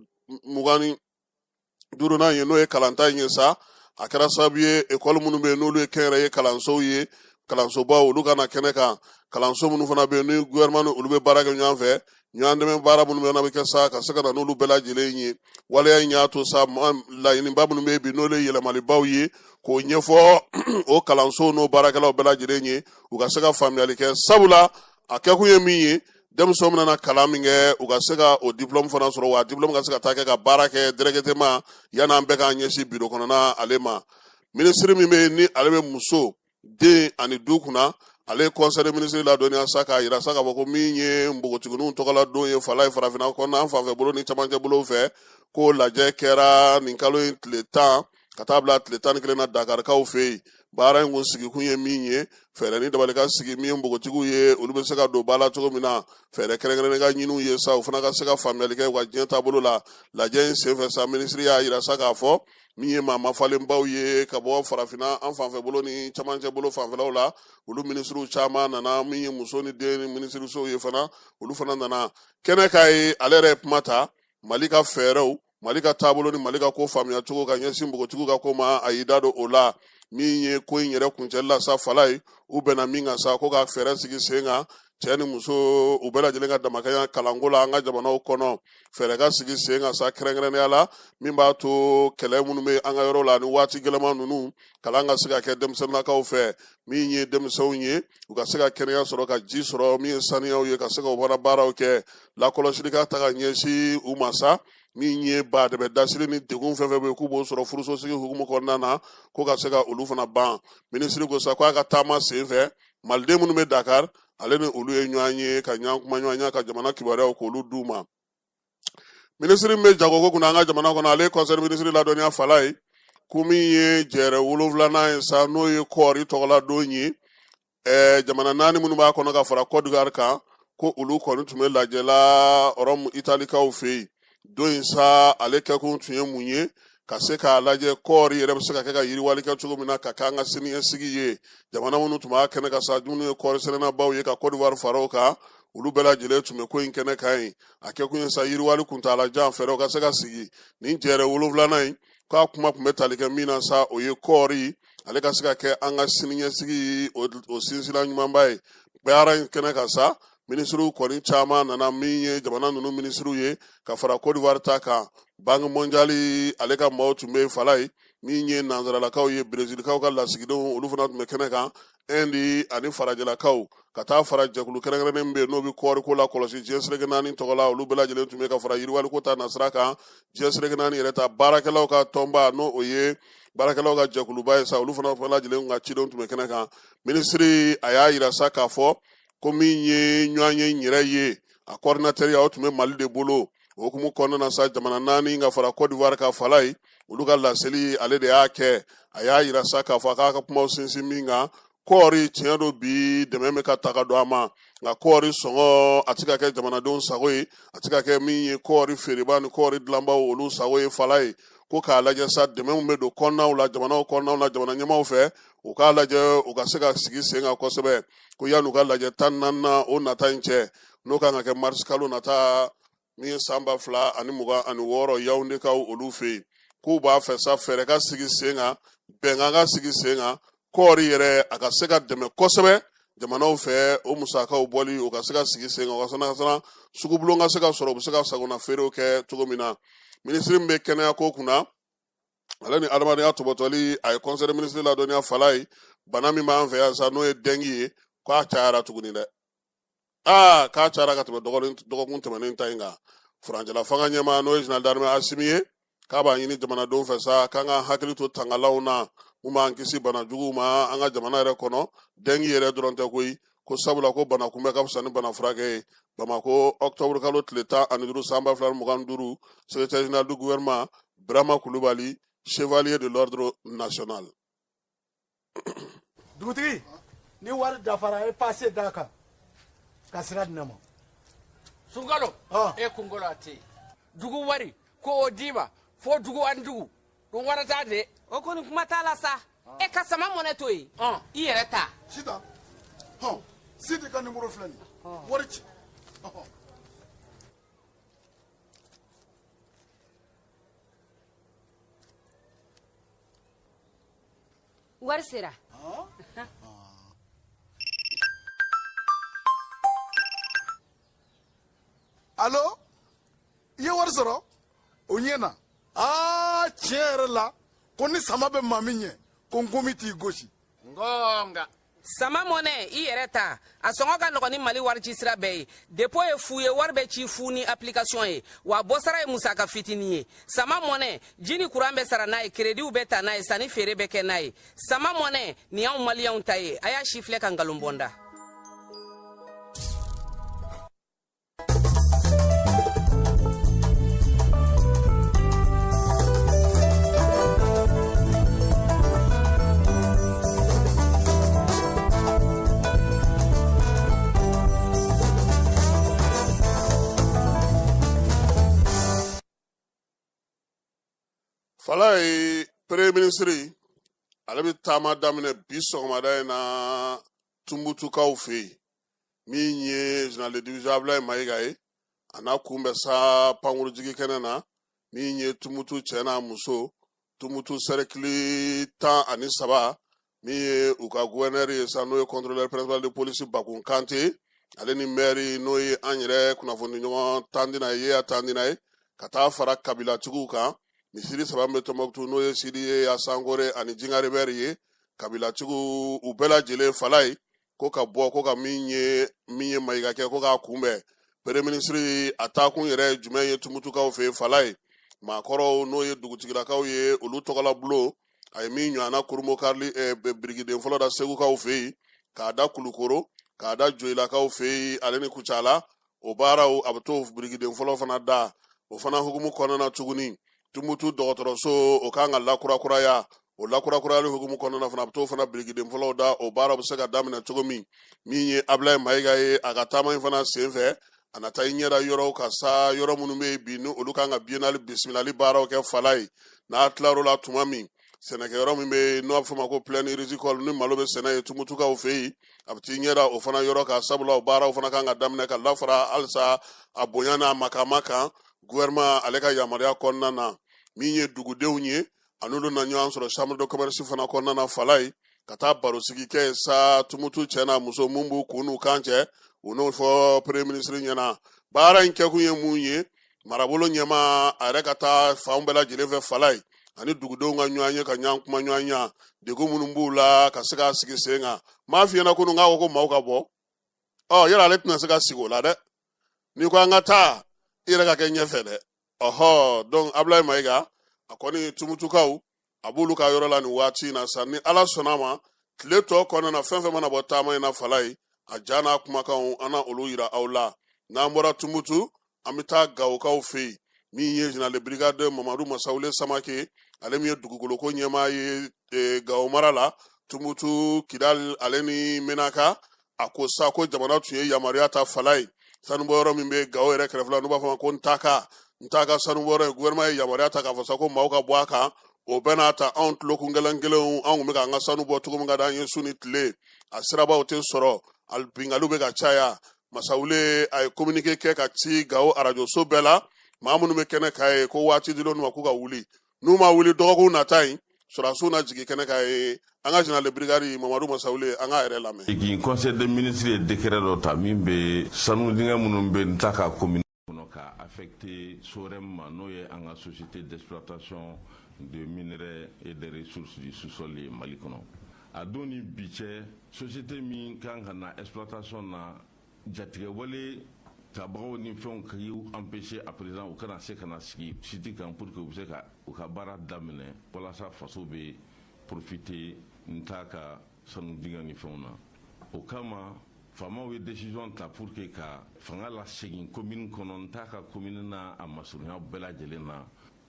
25nan ye, n'o ye kalanta in ye sa, a kɛra sababu ye ekɔli minnu bɛ yen n'olu ye kɛnyɛrɛye kalansow ye, kalansobaw, olu ka na kɛnɛ kan. Kalanso minnu fana bɛ yen ni gouvernement ni olu bɛ baara kɛ ɲɔgɔn fɛ, ɲɔgɔn dɛmɛ baara minnu bɛ na bɛ kɛ sa ka se ka na n'olu bɛɛ lajɛlen ye. Waleya in y'a to sa, laɲiniba minnu bɛ yen bi, n'olu ye yɛlɛmalibaw ye, k'o ɲɛfɔ o kalansow n'o baarakɛlaw bɛɛ lajɛlen ye, u ka se ka faamuyali kɛ, sabula a kɛkun ye min ye, denmisɛnw bɛna kalan min kɛ, u ka se ka o diplôme fana sɔrɔ, wa diplôme ka se ka taa kɛ ka baara kɛ directement, yan'an bɛɛ k'an ɲɛsin biro kɔnɔna ale ma. Minisiri min bɛ yen ni ale bɛ muso, den ani du kunna, ale ye conseil des ministres ladɔnniya sa k'a yira sa k'a fɔ ko min ye npogotigininw tɔgɔla don ye Falaye, farafinna kɔnɔna, an fanfɛ bolo ni camancɛ bolo fɛ, ko lajɛ kɛra nin kalo in tile 10 ka taa bila tile 11 na Dakarikaw fɛ yen. Baara in kun sigikun ye min ye, fɛɛrɛ ni dabali ka sigi min ye npogotigiw ye, olu bɛ se ka don ba la cogo min na, fɛɛrɛ kɛrɛnkɛrɛnnen ka ɲini u ye sa, u fana ka se ka faamuyali kɛ u ka diɲɛ taabolo la. Lajɛ in senfɛ sa, minisiri y'a yira sa k'a fɔ min ye maa mafalenbaw ye ka bɔ farafinna an fanfɛ bolo ni camancɛ bolo fanfɛlaw la, olu minisiriw caman nana. Min ye muso ni den ni minisirisow ye fana, olu fana nana kɛnɛ kan ye. Ale yɛrɛ ye kuma ta Mali ka fɛɛrɛw, Mali ka taabolo ni Mali ka ko faamuya cogo ka ɲɛsin npogotigiw ka ko ma, a y'i da don o la. Min ye ko in yɛrɛ kuncɛli la sa, fala ye u bɛnna min kan sa, ko ka fɛɛrɛ sigi sen kan, cɛ ni muso u bɛɛ lajɛlen ka damakɛɲa kalanko la an ka jamanaw kɔnɔ, fɛɛrɛ ka sigi sen kan sa kɛrɛnkɛrɛnnenya la min b'a to kɛlɛ minnu bɛ an ka yɔrɔ la ni waati gɛlɛman ninnu, kalan ka se ka kɛ denmisɛnninnakaw fɛ. Min ye denmisɛnw ye, u ka se ka kɛnɛya sɔrɔ, ka ji sɔrɔ, min ye saniyaw ye, ka se ka u fana baaraw kɛ, lakɔlɔsili ka ta ka ɲɛsin u ma sa. Min ye badɛbɛ dasiri ni degun fɛn fɛn bɛ yen k'u b'o sɔrɔ furusosigi hukumu kɔnɔna na, ko ka se ka olu fana ban. Minisiri ko sa k'a ka taama sen fɛ, maliden minnu bɛ Dakar, ale ni olu ye ɲɔgɔn ye ka ɲɔgɔn kuma ɲɔgɔnya, ka jamana kibaruyaw k'olu d'u ma. Minisiri min bɛ jagoko kunna an ka jamana kɔnɔ, ale ye conseil minisiri ladɔnniya fala ye ko min ye jɛrɛ 7nan ye sa, n'o ye kɔɔri tɔgɔla don ye, jamana 4 minnu b'a kɔnɔ ka fara Côte d'Ivoire kan, ko olu kɔni tun bɛ lajɛ la Rɔmu Italikaw fɛ yen. Don in sa, ale kɛkun tun ye mun ye? Ka se k'a lajɛ kɔɔri yɛrɛ bɛ se ka kɛ ka yiriwali kɛ cogo min na, ka k'an ka siniɲɛsigi ye. Jamana minnu tun b'a kɛnɛ kan sa, minnu ye kɔɔri sɛnɛnabaw ye ka Côte d'Ivoire fara o kan, olu bɛɛ lajɛlen tun bɛ ko in kɛnɛ kan yen. A kɛkun ye sa yiriwali kuntaalajan fɛɛrɛw ka se ka sigi. Nin jɛrɛ 7nan in, k'a kuma tun bɛ tali kɛ min na sa, o ye kɔɔri ale ka se ka kɛ an ka siniɲɛsigi o sinsinna ɲumanba ye. Baara in kɛnɛ kan sa, minisiriw kɔni caman nana, min ye jamana ninnu minisiriw ye ka fara Côte d'Ivoire ta kan. Banque mondiale ale ka maaw tun bɛ fala ye, min ye nansaralakaw ye, Brezilikaw ka lasigidenw, olu fana tun bɛ kɛnɛ kan, Inde ani farajɛlakaw, ka taa fara jɛkulu kɛrɛnkɛrɛnnen bɛ yen n'o bɛ kɔɔriko la kɔlɔsi diɲɛ seleke 4 tɔgɔ la, olu bɛɛ lajɛlen tun bɛ ka fara yiriwaliko ta nasira kan. Diɲɛ seleke 4 yɛrɛ ta baarakɛlaw ka tɔnba, n'o o ye baarakɛlaw ka jɛkuluba ye sa, olu fana bɛɛ lajɛlen ka cidenw tun bɛ kɛnɛ kan. Minisiri a y'a yira sa k'a fɔ ko min ye ɲɔgɔn ye n yɛrɛ ye, a coordinateur o tun bɛ Mali de bolo. O hukumu kɔnɔna na sa, jamana 4 ka fara Côte d'Ivoire ka fala ye, olu ka laseli ale de y'a kɛ. A y'a yira sa k'a fɔ a k'a ka kumaw sinsin min kan, kɔɔri tiɲɛ don bi dɛmɛ bɛ ka ta ka don a ma, nka kɔɔri sɔngɔ a tɛ ka kɛ jamanadenw sago ye, a tɛ ka kɛ min ye kɔɔri feereba ni kɔɔri dilanbaw olu sago ye fala ye. Ko k'a lajɛ sa, dɛmɛ min bɛ don kɔnɔnaw la, jamanaw kɔnɔnaw la, jamana ɲɛmaaw fɛ, u k'a lajɛ u ka se ka sigi sen kan kosɛbɛ, ko yan'u ka lajɛ 14nan o nata in cɛ, n'o kan ka kɛ marisi kalo nata min ye san 2026 Yawundekaw olu fɛ yen, k'u b'a fɛ sa fɛɛrɛ ka sigi sen kan, bɛnkan ka sigi sen kan, kɔɔri yɛrɛ a ka se ka dɛmɛ kosɛbɛ jamanaw fɛ, o musakaw bɔli o ka se ka sigi sen kan, o ka sana sugubulon ka se ka sɔrɔ, u bɛ se ka sagona feerew kɛ cogo min na. Minisiri min bɛ kɛnɛya ko kunna, ale ni adamadenya tɔbɔtɔli, a ye conseil des ministres ladɔnniya fala ye, bana min b'an fɛ yan sa, n'o ye dengue ye, k'a cayara tuguni dɛ. Aa, k'a cayara ka tɛmɛ dɔgɔkun tɛmɛnen ta in kan. Furancɛla fanga ɲɛmaa, n'o ye général d'armée Asimi ye, k'a b'a ɲini jamanadenw fɛ sa k'an ka hakili to tangalanw na mun b'an kisi bana juguw ma an ka jamana yɛrɛ kɔnɔ. Dengue yɛrɛ dɔrɔn tɛ koyi, ko sabula ko bana kunbɛ ka fisa ni bana furakɛ ye. Bamakɔ, octobre kalo tile 15 san 2025, secrétaire général du gouvernement Birama Kulubali, chevalier de l'ordre national. Dugutigi, ni wari dafara, e passe d'a kan ka sira di ne ma. Sunkalo, e kunkolo a tɛ yen. Dugu wari ko o d'i ma fo dugu ani dugu dun wara t'a de. O kɔni kuma t'a la sa, e ka sama mɔnɛ to yen, i yɛrɛ ta. Sitan, hɔn, Sidi ka nimoro filɛ nin ye, wari ci. Wari sera. Alo, i ye wari sɔrɔ o ɲɛ na. Aa, tiɲɛ yɛrɛ la, ko ni sama bɛ maa min ɲɛ, ko nkomi t'i gosi. Ngonga. Sama mɔnɛ, i yɛrɛ ta, a sɔngɔ ka nɔgɔn ni Mali wari ci sira bɛɛ ye. Dépôt ye fu ye, wari bɛ ci fu ni application ye, wa bɔsara ye musaka fitinin ye. Sama mɔnɛ, ji ni kuran bɛ sara n'a ye, créditw bɛ ta n'a ye, sanni feere bɛ kɛ n'a ye. Sama mɔnɛ nin y'anw maliyɛnw ta ye. A y'a si filɛ ka nkalon bɔ n da. Falaye, premier ministre ale bɛ taama daminɛ bi sɔgɔmada in na Tumutukaw fɛ yen. Min ye général de division Abulaye Mayiga ye, a n'a kunbɛn sa pankurujigi kɛnɛ na. Min ye Tumutu cɛ n'a muso, Tumutu cercle 13, min ye u ka gouverneur ye sa, n'o ye contrôleur principal de police Bakun Kante, ale ni maire, n'o ye an yɛrɛ kunnafoni ɲɔgɔn Tandina ye, Yeya Tandina ye, ka taa fara kabilatigiw kan. Misiri saba min bɛ Tɔnbɔkutu, n'o ye Sidi Yeya, Sankore ani Jingaribɛri ye, kabilatigiw u bɛɛ lajɛlen, Falaye, ko ka bɔ ko ka min ye Mayiga kɛ ko k'a kunbɛn. Premier ministre a taakun yɛrɛ ye jumɛn ye Tumutukaw fɛ yen, Falaye? Maakɔrɔw, n'o ye dugutigilakaw ye, olu tɔgɔla bulon, a ye min ɲɔgɔnna kurunbonkarili birikiden fɔlɔ da Segukaw fɛ yen, k'a da Kulukoro, k'a da Joyilakaw fɛ yen, ale ni Kucala, o baaraw a bɛ t'o birikiden fɔlɔ fana da. O fana hukumu kɔnɔna na tuguni, Tumutu dɔgɔtɔrɔso, o kan ka lakurakuraya. O lakurakurayali hukumu kɔnɔna fana, a bɛ t'o fana birikiden fɔlɔw da, o baara bɛ se ka daminɛ cogo min. Min ye Abulaye Mayiga ye, a ka taama in fana senfɛ, a na taa i ɲɛda yɔrɔw ka sa, yɔrɔ minnu bɛ yen bi ni olu kan ka biennale bisimilali baaraw kɛ, Falaye. N'a tilar'o la tuma min, sɛnɛkɛyɔrɔ min bɛ yen n'o b'a fɔ ma ko plaine rizicole, ni malo bɛ sɛnɛ yen Tumutukaw fɛ yen, a bɛ t'i ɲɛda o fana yɔrɔ kan, sabula o baaraw fana kan ka daminɛ ka lafara halisa a bonya n'a makama kan, gouvernement ale ka yamaruya kɔnɔna na. Min ye dugudenw ye, a n'olu na ɲɔgɔn sɔrɔ chambre de commerce fana kɔnɔna na, Falaye, ka taa barosigi kɛ sa, Tumutu cɛ n'a muso, mun b'u kun n'u kan cɛ, u n'o fɔ premier ministre ɲɛna. Baara in kɛkun ye mun ye? Marabolo ɲɛmaa a yɛrɛ ka taa fanw bɛɛ lajɛlen fɛ, Falaye, ani dugudenw ka ɲɔgɔn ye, ka ɲɔgɔn kuma ɲɔgɔn ɲa, degun minnu b'u la, ka se k'a sigi sen kan. M'a f'i ɲɛna kunun k'a ko ko maaw ka bɔ. Ɔ yala ale tɛna se ka sigi o la dɛ. N'i ko an ka taa, i yɛrɛ ka kɛ ɲɛfɛ dɛ. Ɔhɔ, donc Abulaye Mayiga, a kɔni Tumutukaw, a b'olu ka yɔrɔ la nin waati in na sa. Ni Ala sɔnna a ma, tile tɔ kɔnɔna na, fɛn fɛn mana bɔ taama in na, Falaye, a ja n'a kumakanw, an na olu yira aw la. N'an bɔra Tumutu, an bɛ taa Gawokaw fɛ yen. Min ye général de brigade Mamadu Masawule Samake, ale min ye dugukoloko ɲɛmaa ye Gawo mara la, Tumutu, Kidal ale ni Menaka, a ko sa ko jamana tun ye yamaruya ta, Falaye, sanubɔyɔrɔ min bɛ Gawo yɛrɛ kɛrɛfɛ la, n'u b'a fɔ ma ko Ntaka, Ntaka sanubɔyɔrɔ ye, gouvernement ye yamaruya ta k'a fɔ sa ko maaw ka bɔ a kan. O bɛɛ n'a ta, anw tulokun gɛlɛn kelenw, anw tun bɛ k'an ka sanu bɔ cogo min ka d'an ye su ni tile, a sirabaw tɛ sɔrɔ, ali binkanniw bɛ ka caya. Masawule a ye communiqué kɛ ka ci Gawo arajoso bɛɛ la, maa minnu bɛ kɛnɛ kan ye, ko waati dilen ma k'u ka wuli. N'u ma wuli dɔgɔkun nata in, sɔrɔdasiw na jigin kɛnɛ kan ye. An ka général de brigade Mamadu Masawule, an k'a yɛrɛ lamɛn. Jigin conseil des ministres ye décret dɔ ta min bɛ sanu dingɛ minnu bɛ Ntaka commune kɔnɔ ka affecté SOREM ma, n'o ye an ka société d'exploitation de minerais et des ressources du sous-sol ye Mali kɔnɔ. A don ni bi cɛ, société min kan ka na exploitation na, jatigɛwale tabagaw ni fɛnw k'u empêcher à présent u kana se ka na sigi site kan pour que u bɛ se ka u ka baara daminɛ, walasa faso bɛ profiter Ntaka sanu dingɛ ni fɛnw na. O kama, faamaw ye décision ta pour que ka fanga lasegin commune kɔnɔ, Ntaka commune n'a a masurunya bɛɛ lajɛlen na.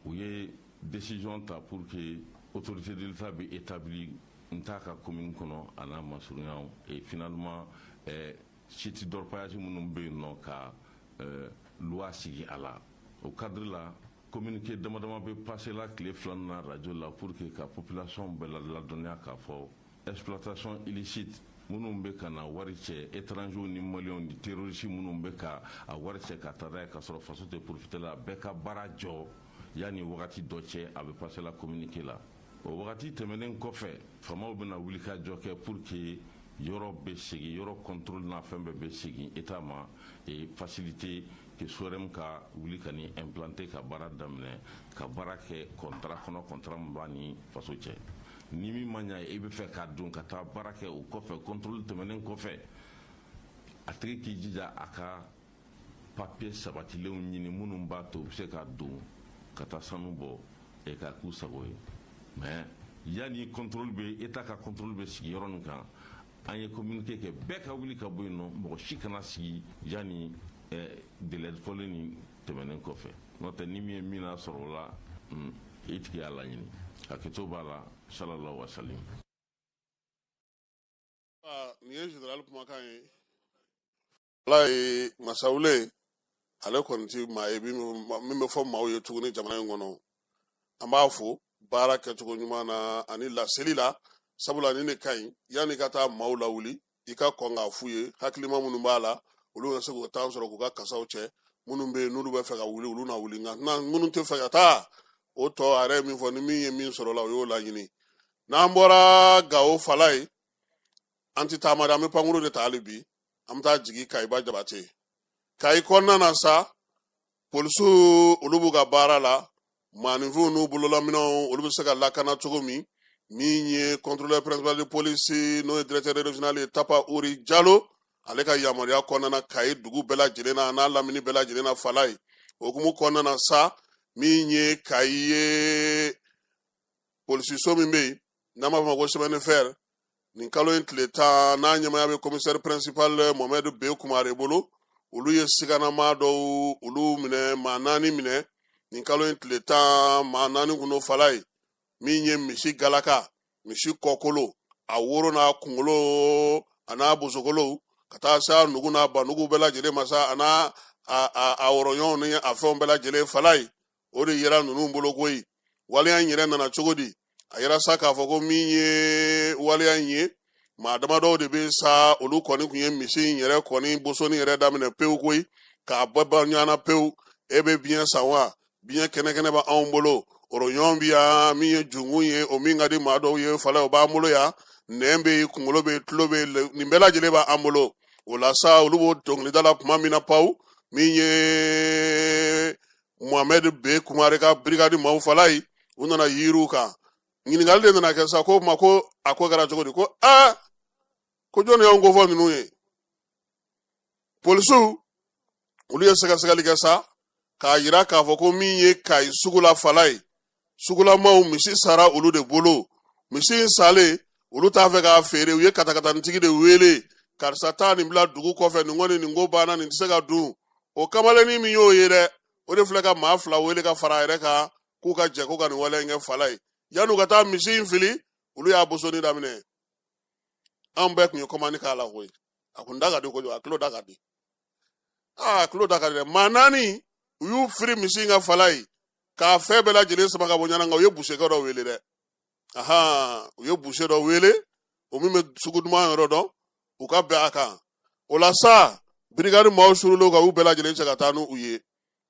U ye décision ta pour que autorité de l'État bɛ établi Ntaka commune kɔnɔ a n'a masurunyaw, et finalement site d'orpaillage minnu bɛ yen nɔ, ka loi sigi a la. O cadre la, communiqué dama dama bɛ passé la tile fila na radio la pour que ka population bɛɛ ladɔnniya k'a fɔ exploitation illicite minnu bɛ ka na wari cɛ, étrangers ni maliens ni terroristes minnu bɛ ka a wari cɛ ka taa n'a ye ka sɔrɔ faso tɛ profiter la, bɛɛ ka baara jɔ yanni wagati dɔ cɛ. A bɛ passé la communiqué la. O wagati tɛmɛnen kɔfɛ, faamaw bɛna wuli ka jɔ kɛ pour que yɔrɔ bɛ segin, yɔrɔ contrôle n'a fɛn bɛɛ bɛ segin État ma, et faciliter que SOREM ka wuli ka ni implanter, ka baara daminɛ, ka baara kɛ contrat kɔnɔ, contrat min b'a ni faso cɛ. Ni min ma ɲa, i bɛ fɛ ka don ka taa baara kɛ o kɔfɛ, contrôle tɛmɛnen kɔfɛ, a tigi k'i jija a ka papier sabatilenw ɲini minnu b'a to u bɛ se ka don ka taa sanu bɔ e ka k'u sago ye. Mais yanni contrôle bɛ, État ka contrôle bɛ sigi yɔrɔ min kan, an ye communiqué kɛ, bɛɛ ka wuli ka bɔ yen nɔ, mɔgɔ si kana sigi yanni délai fɔlen nin tɛmɛnen kɔfɛ. N'o tɛ, ni min ye min sɔrɔ o la, i tigi y'a laɲini, hakɛto b'a la. Sallallahu wa salim. Nin ye général kumakan ye. Ala ye Masawule, ale kɔni ti maa ye min bɛ fɔ maaw ye tuguni jamana in kɔnɔ. An b'a fo. Baara kɛcogo ɲuman na ani laseli la, sabula ni ne ka ɲi, yanni ka taa maaw lawuli, i ka kɔn k'a f'u ye. Hakilima minnu b'a la, olu ka se k'u tan sɔrɔ k'u ka kasaw cɛ. Minnu bɛ yen n'olu bɛ fɛ ka wuli, olu na wuli, nka minnu tɛ fɛ ka taa, o tɔ a yɛrɛ ye min fɔ, ni min ye min sɔrɔ la, o y'o laɲini. N'an bɔra Gawo, fala ye, an tɛ taama dɛ, an bɛ pankuru de ta hali bi. An bɛ taa jigin Kayiba Jabate. Kayi kɔnɔna na sa, polisiw olu b'u ka baara la. Maaninfinw n'u bololaminɛnw, olu bɛ se ka lakana cogo min. Min ye contrôleur principal de police, n'o ye directeur régional ye, Tapa Uri Jalo, ale ka yamaruya kɔnɔna na, Kayi dugu bɛɛ lajɛlen na, n'a lamini bɛɛ lajɛlen na, fala ye o hukumu kɔnɔna na sa, min ye Kayi ye, polisiso min bɛ yen n'an b'a fɔ ma ko chemin de fer, nin kalo in tile 10, n'a ɲɛmaya bɛ commissaire principal Mohamed B Kumare bolo, olu ye siganama dɔw olu minɛ, maa 4 minɛ nin kalo in tile 10. Maa 4 kun don, fala ye. Min ye misi galaka, misi kɔkolo, a woro n'a kunkolo a n'a bosokolo, ka taa se a nugu n'a banugu bɛɛ lajɛlen ma sa, a n'a a wɔrɔɲɔgɔnw ni a fɛnw bɛɛ lajɛlen, fala ye, o de yera ninnu bolo koyi. Waleya in yɛrɛ nana cogo di? A yera sa k'a fɔ ko min ye waleya in ye, maa damadɔw de bɛ sa, olu kɔni tun ye misi in yɛrɛ kɔni bosoni yɛrɛ daminɛ pewu koyi, k'a bɔ ban ɲɔgɔn na pewu. E bɛ biɲɛ san wa? Biɲɛ kɛnɛ kɛnɛ bɛ anw bolo, oroɲɔgɔn bɛ yan, min ye junkun ye, o min ka di maa dɔw ye, fala, o b'an bolo yan, nɛn bɛ yen, kunkolo bɛ yen, tulo bɛ yen, nin bɛɛ lajɛlen b'an bolo. O la sa, olu b'o dɔnkilida la tuma min na, pawu, min ye Mohamed B Kumare ka brigade maaw, fala ye, u nana yiriw kan. Ɲininkali de nana kɛ sa, ko ma ko a ko kɛra cogo di? Ko aa, ko jɔnni y'anw ko fɔ ninnu ye? Polisiw olu ye sɛgɛsɛgɛli kɛ sa, k'a yira k'a fɔ ko min ye Kayi sugu la, fala ye, sugulamaw, misi sara olu de bolo. Misi in salen, olu t'a fɛ k'a feere, u ye katakatanitigi de wele: karisa, taa nin bila dugu kɔfɛ, nin kɔni nin ko banna, nin tɛ se ka dun. O kamalennin min y'o ye dɛ, o de filɛ ka maa 2 wele ka fara a yɛrɛ kan, k'u ka jɛ ko ka nin waleya in kɛ, fala ye. Yan'u ka taa misi in fili, olu y'a bosoni daminɛ. Anw bɛɛ tun ye kɔmani k'a la koyi. A kun da ka di kojugu, a tulo da ka di, aa, a tulo da ka di dɛ. Maa 4, u y'u firi misi in ka, fala ye, k'a fɛn bɛɛ lajɛlen sama ka bɔ ɲɔgɔn na. U ye busekɛ dɔ wele dɛ, ahan, u ye buse dɔ wele, o min bɛ sugu duman yɔrɔ dɔn, u ka bɛn a kan. O la sa, birikadi maaw surulen ka u bɛɛ lajɛlen cɛ ka taa n'u ye.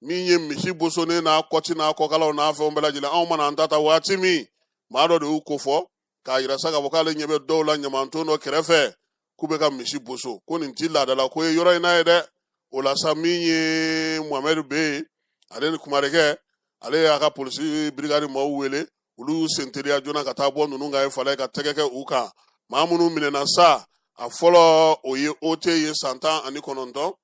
Min ye misi bosonnen n'a kɔti n'a kɔkalaw n'a fɛnw bɛɛ lajɛlen, anw mana an ta ta waati min, maa dɔ de y'u kofɔ k'a yira sa k'a fɔ k'ale ɲɛ bɛ dɔw la ɲamanton dɔ kɛrɛfɛ, k'u bɛ ka misi boso, ko nin ti laadala ko ye yɔrɔ in na ye dɛ. O la sa, min ye Mohamɛd Bey, ale ni kumarekɛ, ale y'a ka polisi birikadi maaw wele, olu y'u sen teliya joona ka taa bɔ ninnu kan ye, fala, ka tɛgɛ kɛ u kan. Maa minnu minɛna sa, a fɔlɔ, o ye OT ye, san 19,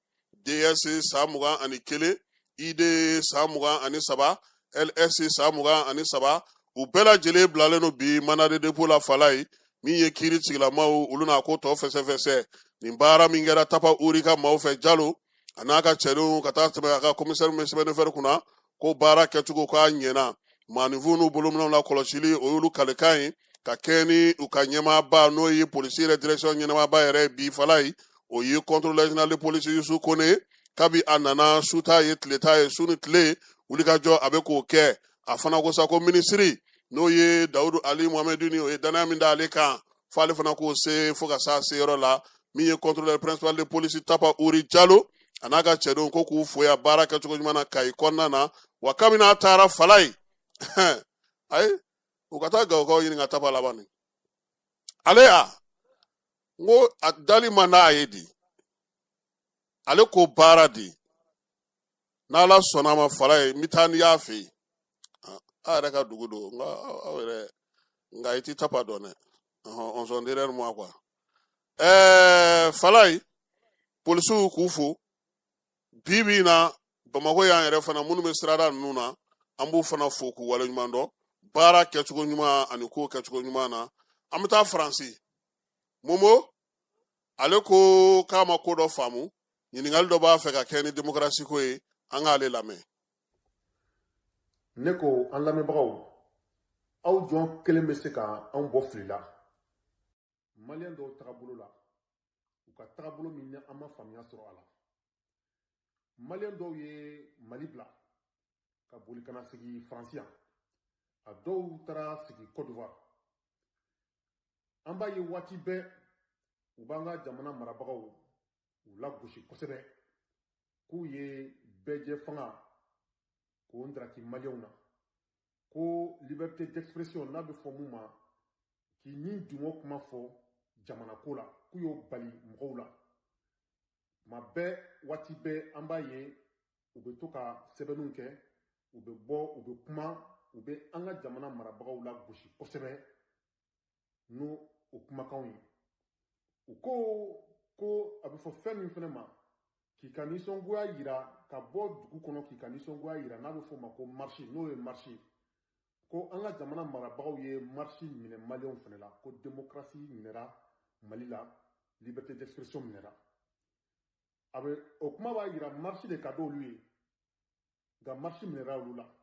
DS, san 21, ID, san 23, LS, san 23. U bɛɛ lajɛlen bilalen don bi mandat de dépôt la, fala ye. Min ye kiiri tigilamaw, olu n'a ko tɔ fɛsɛfɛsɛ. Nin baara min kɛra Tapa Uri ka maaw fɛ, Jalo a n'a ka cɛdenw, ka taa tɛmɛ a ka commissaire min bɛ chemin de fer kunna, ko baara kɛcogo k'a ɲɛna. Maaninfinw n'u bolominɛw la kɔlɔsili, o y'olu kalekan ye ka kɛ ni u ka ɲɛmaaba, n'o ye polisi yɛrɛ direction ɲɛmaaba yɛrɛ bi, fala ye, o ye contrôleur général de police Yusu Kone. Kabi a nana, su t'a ye, tile t'a ye, su ni tile wulikajɔ a bɛ k'o kɛ. A fana ko sa ko minisiri, n'o ye Dawudu Ali Mohamedini, o ye danaya min da ale kan, f'ale fana k'o se fo ka s'a seyɔrɔ la. Min ye contrôleur principal de police Tapa Uri Jalo, a n'a ka cɛdenw, ko k'u fo ya baara kɛcogo ɲuman na Kayi kɔnɔna na. Wa kabini a taara, fala ye, ayi, u ka taa Gawokaw ɲininka Tapa laban ni ale ya. N ko a dali man d'a ye di, ale ko baara di, n'Ala sɔnna a ma, fala ye, n bɛ taa n'i y'a fɛ yen, a yɛrɛ ka dugu don. Nka aw yɛrɛ, nka i ti Tapa dɔn dɛ, on sont derrière moi quoi. Fala ye, polisiw k'u fo bi bi in na. Bamakɔ yan yɛrɛ fana, minnu bɛ sirada ninnu na, an b'u fana fo k'u waleɲuman dɔn baara kɛcogo ɲuman ani ko kɛcogo ɲuman na. An bɛ taa Faransi. Momo, ale ko k'a ma ko dɔ faamu, ɲininkali dɔ b'a fɛ ka kɛ ni demokarasi ko ye, an k'ale lamɛn. Ne ko an lamɛnbagaw, aw jɔn kelen bɛ se ka anw bɔ fili la Maliyɛn dɔw tagabolo la, u ka tagabolo min ni an ma faamuya sɔrɔ a la. Maliyɛn dɔw ye Mali bila ka boli ka na sigi Faransi yan. A dɔw taara sigi Côte d'Ivoire. An b'a ye waati bɛɛ u b'an ka jamana marabagaw u lagosi kosɛbɛ k'u ye bɛɛjɛ fanga k'o ndaraki maliyɛnw na, ko liberté d'expression n'a bɛ fɔ mun ma k'i ni dungɔ kuma fɔ jamana ko la, k'u y'o bali mɔgɔw la. Tuma bɛɛ, waati bɛɛ, an b'a ye u bɛ to ka sɛbɛnniw kɛ, u bɛ bɔ, u bɛ kuma, u bɛ an ka jamana marabagaw lagosi kosɛbɛ n'o o kumakanw ye. U ko ko a bɛ fɔ fɛn min fana ma k'i ka nisɔngoya yira ka bɔ dugu kɔnɔ, k'i ka nisɔngoya yira n'a bɛ fɔ o ma ko marche, n'o ye marche ye, ko an ka jamana marabagaw ye marche minɛ maliyɛnw fana la, ko démocratie minɛra Mali la, liberté d'expression minɛra. A bɛ o kuma b'a yira marche de ka d'olu ye, nka marche minɛra olu la.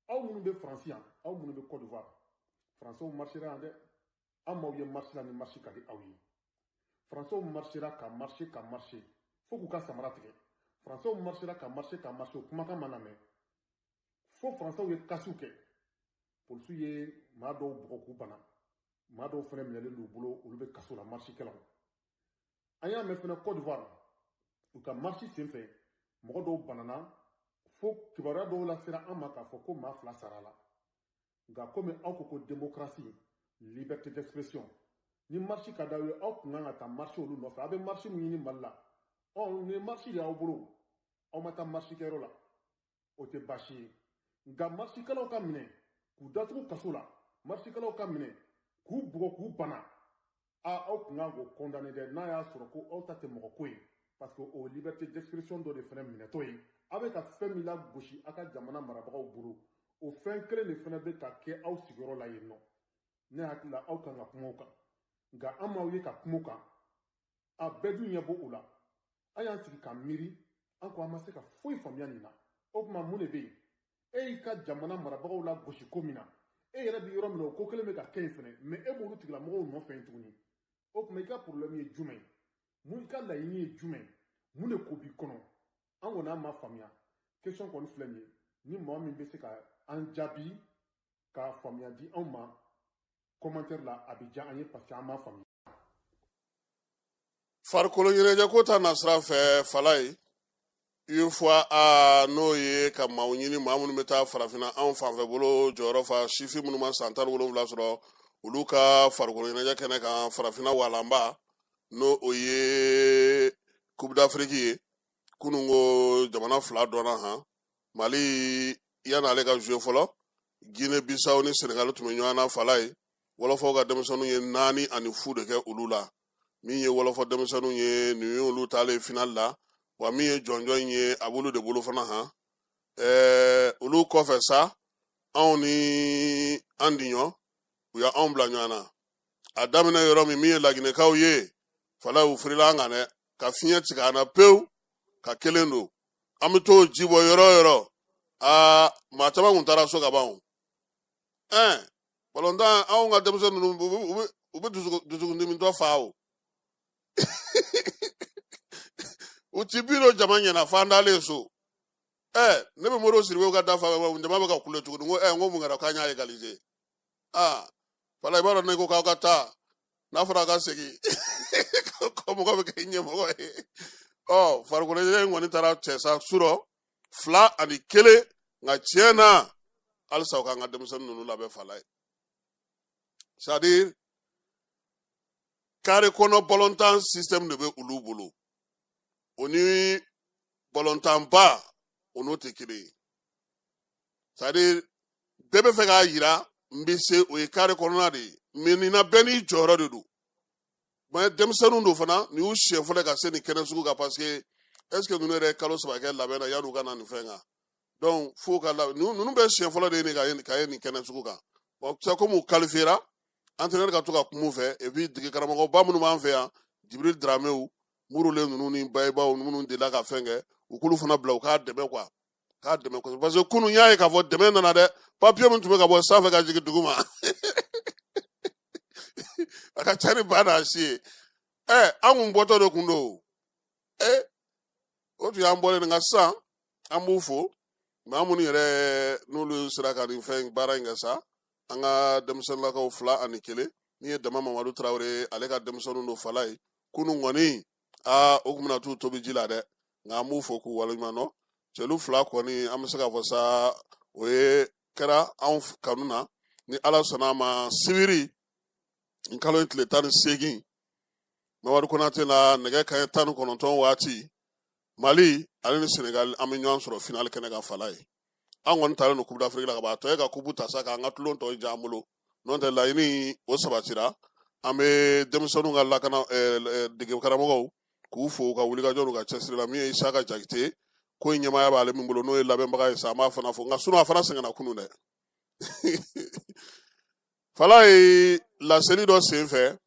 Aw minnu bɛ Faransi yan, aw minnu bɛ Côte d'Ivoire, Faransiw marchera yan dɛ. An m'aw ye marche la ni marche ka di aw ye. Faransiw marchera ka marche ka marche fo k'u ka samara tigɛ. Faransiw marchera ka marche ka marche, o kumakan ma na mɛn fo Faransiw ye kasiw kɛ. Polisiw ye maa dɔw bugɔ k'u bana, maa dɔw fana minɛlen d'u bolo, olu bɛ kaso la, marchikɛlaw. An y'a mɛn fana Côte d'Ivoire, u ka marche senfɛ mɔgɔ dɔw banana, fo kibaruya dɔw lasera an ma k'a fɔ ko maa 2 sara la. Nka komi aw ko ko démocratie, liberté d'expression, ni marche ka d'aw ye, aw kun kan ka taa marche olu nɔfɛ. Aw bɛ marche min ɲini Mali la, ɔ nin marche de y'aw bolo, aw ma taa marche kɛyɔrɔ la, o tɛ baasi ye. Nka marchekɛlaw ka minɛ k'u datugu kaso la, marchekɛlaw ka minɛ k'u bugɔ k'u bana, a aw kun kan k'o condamner dɛ, n'a y'a sɔrɔ ko aw ta tɛ mɔgɔ ko ye, parce que o liberté d'expression dɔ de fana minɛtɔ ye. Aw bɛ ka fɛn min lagosi aw ka jamana marabagaw bolo, o fɛn kelen de fana bɛ ka kɛ aw sigiyɔrɔ la yen nɔ. Ne hakili la aw kan ka kuma o kan, nka an m'aw ye ka kuma o kan. A bɛɛ dun ɲɛ b'o o la. An y'an sigi ka miiri, an ko an ma se ka foyi faamuya nin na. O tuma mun de bɛ yen? E y'i ka jamana marabagaw lagosi ko min na, e yɛrɛ bɛ yɔrɔ min na, o ko kelen bɛ ka kɛ yen fɛnɛ, mɛ e b'olu tigilamɔgɔw nɔfɛ yen tuguni. O tuma i ka problème ye jumɛn ye? Mun i ka laɲini ye jumɛn ye? Mun de ko b'i kɔnɔ? An kɔni an ma faamuya. Question kɔni filɛ nin ye, ni maa min bɛ se ka an jaabi ka faamuya di anw ma commentaire la, a bɛ diya an ye, parce que an m'a faamuya. Farikolo ɲɛnajɛ ko ta nasira fɛ, Falaye, UFOA, n'o ye ka maaw ɲini, maa minnu bɛ taa farafinna anw fanfɛ bolo jɔyɔrɔ fa, sifin minnu ma san 17 sɔrɔ, olu ka farikolo ɲɛnajɛ kɛnɛ kan farafinna walanba, n'o o ye Coupe d'Afrique ye. Kunun ko jamana 2 dɔnna han. Mali yan'ale ka jouer fɔlɔ, Guinée Bissau ni Sénégal tun bɛ ɲɔgɔn na. Falaye, wɔlɔfɔw ka denmisɛnninw ye 4-0 de kɛ olu la. Min ye wɔlɔfɔ denmisɛnninw ye, nin ye olu taalen final la. Wa min ye jɔnjɔn in ye, a b'olu de bolo fana han. Olu kɔfɛ sa, anw ni an diɲɔ, u y'anw bila ɲɔgɔn na. A daminɛ yɔrɔ min, min ye laginɛkaw ye, Falaye, u firila an kan dɛ, ka fiɲɛ tigɛ an na pewu, ka kelen don. An bɛ t'o ji bɔ yɔrɔ o yɔrɔ, aa maa caman kun taara so ka ban o. Balontan, anw ka denmisɛnnin ninnu, u bɛ dusukundimitɔ fa o. U ti bi don jama ɲɛna f'an dalen so. Ne bɛ Modibo Sidibe ka da fa, jama bɛ ka kule tuguni. N ko n ko mun kɛra? K'an y'a égaliser. Aa Fala, i b'a dɔn ne ko k'aw ka taa, n'a fɔra a ka segin ko mɔgɔ bɛ kɛ ɲɛmɔgɔ ye. Ɔ farikolo ɲɛnajɛ in kɔni taara cɛ sa surɔ 2-1. Nka tiɲɛ na, halisa u k'an ka denmisɛnnin ninnu labɛn, Fala ye. C'est à dire carré kɔnɔ balontan système de bɛ olu bolo, o ni balontanba o n'o tɛ kelen ye. C'est à dire bɛɛ bɛ fɛ k'a yira n bɛ se, o ye carré kɔnɔna de ye, mais nin na bɛɛ n'i jɔyɔrɔ de don. Mais denmisɛnninw don fana, nin y'u siɲɛ fɔlɔ ka se nin kɛnɛ sugu kan, parce que est ce que ninnu yɛrɛ ye kalo 3 kɛ labɛn na yan'u ka na nin fɛn kan? Donc f'u ka labɛn. Ninnu bɛɛ siɲɛ fɔlɔ de ye nin ka ye nin kɛnɛ sugu kan. Bon, c'est comme u qualifiera, entraîneur ka to ka kuma u fɛ, et puis dege karamɔgɔba minnu b'an fɛ yan, Jibril Dramew, Murule ninnu ni Bayibaw minnu delila ka fɛn kɛ, u k'olu fana bila u k'a dɛmɛ quoi, k'a dɛmɛ kosɛbɛ, parce que kunun n y'a ye k'a fɔ dɛmɛ nana dɛ. Papiye min tun bɛ ka bɔ sanfɛ ka jigin dugu ma, a ka ca ni ba n'a si ye. An kun bɔtɔ de kun don, o tun y'an bɔlen. Nka sisan an b'u fo. Maa minnu yɛrɛ n'olu sera ka nin fɛn baara in kɛ sa, an ka denmisɛnninlakaw 2-1, min ye Dama Mamadu Tarawele, ale ka denmisɛnninw don fala ye. Kunun kɔni, aa, o tun bɛna t'u tobi ji la dɛ, nka an b'u fo k'u waleɲuman dɔn. Cɛlu 2 kɔni, an bɛ se k'a fɔ sa, o ye kɛra anw kanu na. Ni Ala sɔnna a ma, sibiri nin kalo in tile 18, Mamadu Konate la nɛgɛ kanɲɛ 19 waati, Mali ale ni Senegal an bɛ ɲɔgɔn sɔrɔ finali kɛnɛ kan fala ye. An kɔni taalen don Coupe d'Afrique la ka ban, a tɔ ye ka coupe ta sa k'an ka tulon tɔ ja an bolo. N'o tɛ, laɲini o sabatira. An bɛ denmisɛnninw ka lakana dege karamɔgɔw k'u fo u ka wulikajɔ n'u ka cɛsiri la. Min ye Isaka Jakite, ko in ɲɛmaaya b'ale min bolo, n'o ye labɛnbaga ye sa, an b'a fana fo. Nka sinɔn a fana sɛgɛnna kunun dɛ. Fala ye laseli dɔ senfɛ,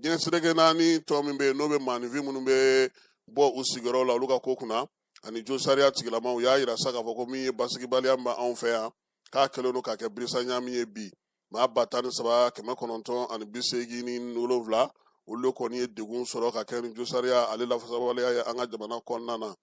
diɲɛ seleke naani tɔn min bɛ yen, n'o bɛ maaninfin minnu bɛ bɔ u sigiyɔrɔ la olu ka ko kunna, ani jo sariya tigilamaw y'a yira sa k'a fɔ ko min ye basigibaliya min b'anw fɛ yan, k'a kɛlen don ka kɛ birisaɲami ye bi. Maa 13,987, olu de kɔni ye degun sɔrɔ ka kɛ ni jo sariya ale lafasabaliya ye an ka jamana kɔnɔna na.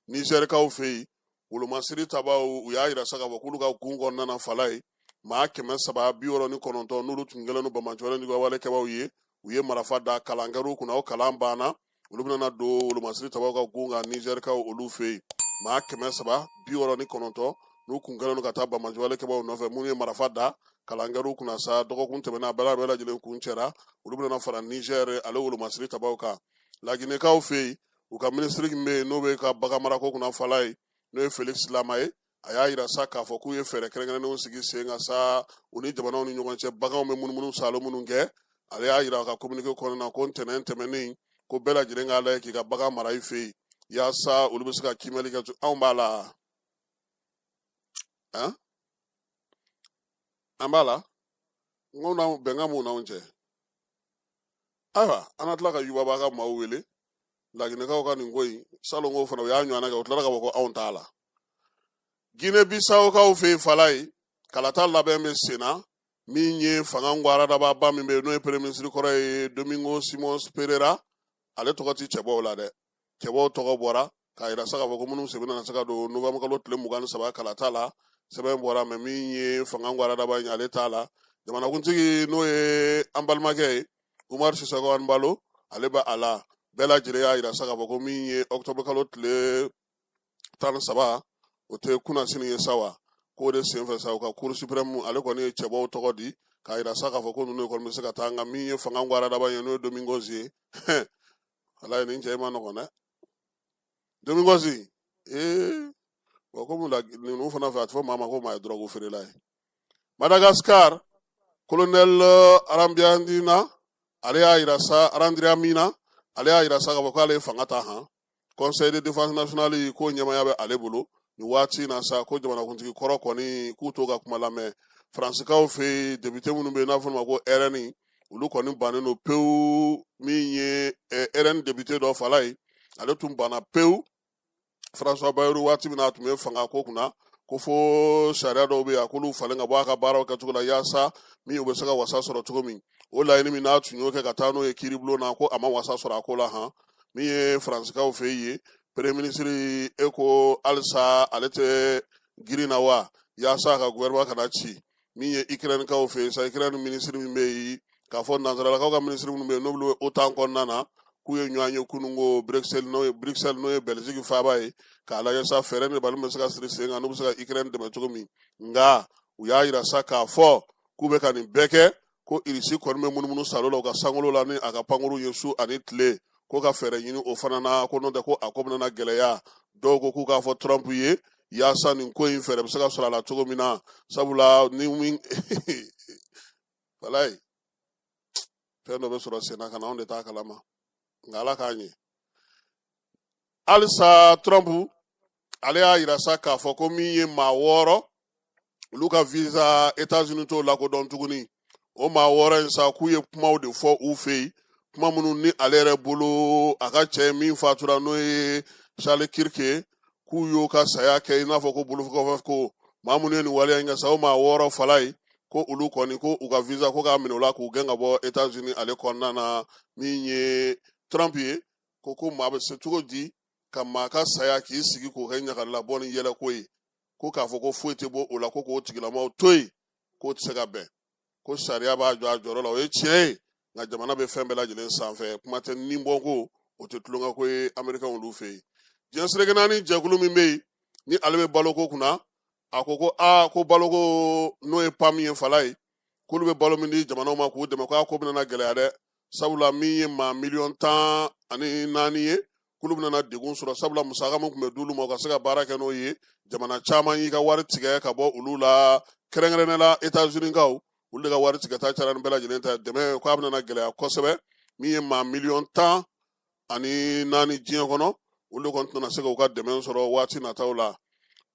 Nizɛrikaw fɛ yen, wolomasiri tabaw, u y'a yira sa k'a fɔ k'olu ka gun kɔnɔna na fala ye, maa 369, n'olu tun kɛlen don banbaanciwale juguya kɛbaw ye, u ye marafa da kalan kɛr'u kunna, o kalan banna, olu bɛna don wolomasiri tabaw ka gun kan Nizɛrikaw olu fɛ yen. Maa 369, n'u kun kɛlen don ka taa banbaanciwale kɛbaw nɔfɛ, minnu ye marafa da kalan kɛr'u kunna sa, dɔgɔkun tɛmɛna, a bɛɛ lajɛlen kun cɛra, olu bɛna fara Nizɛri ale wolomasiri tabaw kan. Laginɛkaw fɛ yen, u ka minisiri min bɛ yen, n'o bɛ ka bagan marako kunna fala ye, n'o ye Felix Lama ye, a y'a yira sa k'a fɔ k'u ye fɛɛrɛ kɛrɛnkɛrɛnnenw sigi sen kan sa, u ni jamanaw ni ɲɔgɔn cɛ baganw bɛ munumunu saalo minnu kɛ. Ale y'a yira a ka communiqué kɔnɔna na ko ntɛnɛn tɛmɛnen, ko bɛɛ lajɛlen k'a lajɛ k'i ka bagan mara i fɛ yen, yaasa olu bɛ se ka kiimɛli kɛ. Anw b'a la, han, an b'a la, n ko n'anw bɛnkan b'u n'anw cɛ. Ayiwa, an na tila ka Yubaba ka maaw wele Laginɛkaw ka nin ko in. Salon ko fana u y'a ɲɔgɔnna kɛ, u tilara k'a fɔ ko anw t'a la. Guinée Bissau-kaw fɛ yen fala ye, kalata labɛn bɛ sen na. Min ye fanga ngwaradababa min bɛ yen, n'o ye premier ministre kɔrɔ ye, Domingo Simões Pereira, ale tɔgɔ ti cɛbɔw la dɛ. Cɛbɔw tɔgɔ bɔra k'a yira sa k'a fɔ ko minnu sen bɛna se ka don novembre kalo tile 23 kalata la, sɛbɛn bɔra, mɛ min ye fanga ngwaradaba in, ale t'a la. Jamanakuntigi, n'o ye an balimakɛ ye, Umar Sissoco Embaló, ale bɛ a la. Bɛɛ lajɛlen y'a yira sa k'a fɔ ko min ye octobre kalo tile 13, o tɛ kunnasini ye sa wa, k'o de senfɛ sa, u ka cour suprême ale kɔni ye cɛbɔw tɔgɔ di k'a yira sa k'a fɔ ko ninnu kɔni bɛ se ka taa. Nka min ye fanga ngwaradaba ye, n'o ye Domingos ye, ala ye nin cɛ ma nɔgɔn dɛ, Domingos. Ee, bon, komi la ninnu fana fɛ, a tɛ fɔ maa ma ko maa ye dɔrɔgu feerela ye. Madagascar, colonel Arambiandina, ale y'a yira sa, Randriamina, ale y'a yira sa k'a fɔ k'ale ye fanga ta han. Conseil de défense nationale ko ɲɛmaya bɛ ale bolo nin waati in na sa, ko jamanakuntigi kɔrɔ kɔni k'u t'o ka kuma lamɛn. Faransikaw fɛ yen, député minnu bɛ yen n'a fɔ ma ko RN, olu kɔni bannen don pewu. Min ye RN député dɔ fala ye, ale tun banna pewu François Bayrou waati min na a tun bɛ fanga ko kunna, ko fo sariya dɔw bɛ yen, a k'olu falen ka bɔ a ka baaraw kɛcogo la, yaasa min u bɛ se ka wasa sɔrɔ cogo min. O laɲini min n'a tun y'o kɛ ka taa n'o ye kiiribulon na, ko a ma wasa sɔrɔ a ko la han. Min ye faransikaw fɛ yen, premier ministre e ko halisa ale tɛ girin na wa, yaasa a ka gouvernement kana ci. Min ye Ukraine-kaw fɛ yen sa, Ukraine ministre min bɛ yen, k'a fɔ nansaralakaw ka ministre minnu bɛ yen, n'olu bɛ OTAN kɔnɔna na, k'u ye ɲɔgɔn ye kununko Bruxelles, n'o ye Belgique faaba ye, k'a lajɛ sa fɛɛrɛ ni bali bɛ se ka siri sen kan, n'u bɛ se ka Ukraine dɛmɛ cogo min. Nka u y'a yira sa k'a fɔ k'u bɛ ka nin bɛɛ kɛ, ko Irisi kɔni bɛ munumunu salo la u ka sankolo la ni a ka pankuru ye su ani tile, ko ka fɛɛrɛ ɲini o fana na, ko n'o tɛ ko a ko bɛna na gɛlɛya. Dɔw ko k'u k'a fɔ Trump ye yaasa nin ko in fɛɛrɛ bɛ se ka sɔrɔ a la cogo min na, sabula ni min walayi fɛn dɔ bɛ sɔrɔ senna ka na, anw de t'a kalama, nka Ala k'a ɲɛ. Halisa Trump ale y'a yira sa k'a fɔ ko min ye maa 6, olu ka visa États-Unis t'o lakodɔn tuguni. O maa 6 in sa, k'u ye kumaw de fɔ u fɛ yen, kuma minnu ni ale yɛrɛ bolo, a ka cɛ min fatura, n'o ye Charlie Kirk, k'u y'o ka saya kɛ i n'a fɔ ko bolokɔfɛ ko. Maa minnu ye nin waleya in kɛ sa, o maa 6 fala ye, ko olu kɔni, ko u ka visa ko k'a minɛ u la, k'u gɛn ka bɔ États-Unis ale kɔnɔna na. Min ye Trump ye, ko maa bɛ se cogo di ka maa ka saya k'i sigi k'o kɛ ɲagalilabɔ ni yɛlɛko ye? Ko k'a fɔ ko foyi tɛ bɔ o la, ko k'o tigilamaw to yen, k'o tɛ se ka bɛn, ko sariya b'a jɔ a jɔyɔrɔ la, o ye tiɲɛ ye, nka jamana bɛ fɛn bɛɛ lajɛlen sanfɛ, kuma tɛ ninbɔnko, o tɛ tulonkako ye amerikɛnw olu fɛ yen. Diɲɛ seleke naani jɛkulu min bɛ yen ni ale bɛ baloko kunna, a ko ko aa, ko baloko n'o ye PAM ye fala ye, k'olu bɛ balo min di jamanaw ma k'u dɛmɛ, k'a ko bɛna na gɛlɛya dɛ, sabula min ye maa 14 miliyɔn ye, k'olu bɛna na degun sɔrɔ, sabula musaka min tun bɛ d'olu ma u ka se ka baara kɛ n'o ye, jamana caman y'i ka wari tigɛ ka bɔ olu la, kɛrɛnkɛrɛnnenya la Etats-Unis kaw, olu de ka wari tigɛta cayara ni bɛɛ lajɛlen ta. Dɛmɛ k'a bɛna na gɛlɛya kosɛbɛ. Min ye maa 14 miliyɔn diɲɛ kɔnɔ, olu de kɔni tɛna se k'u ka dɛmɛ sɔrɔ waati nataw la.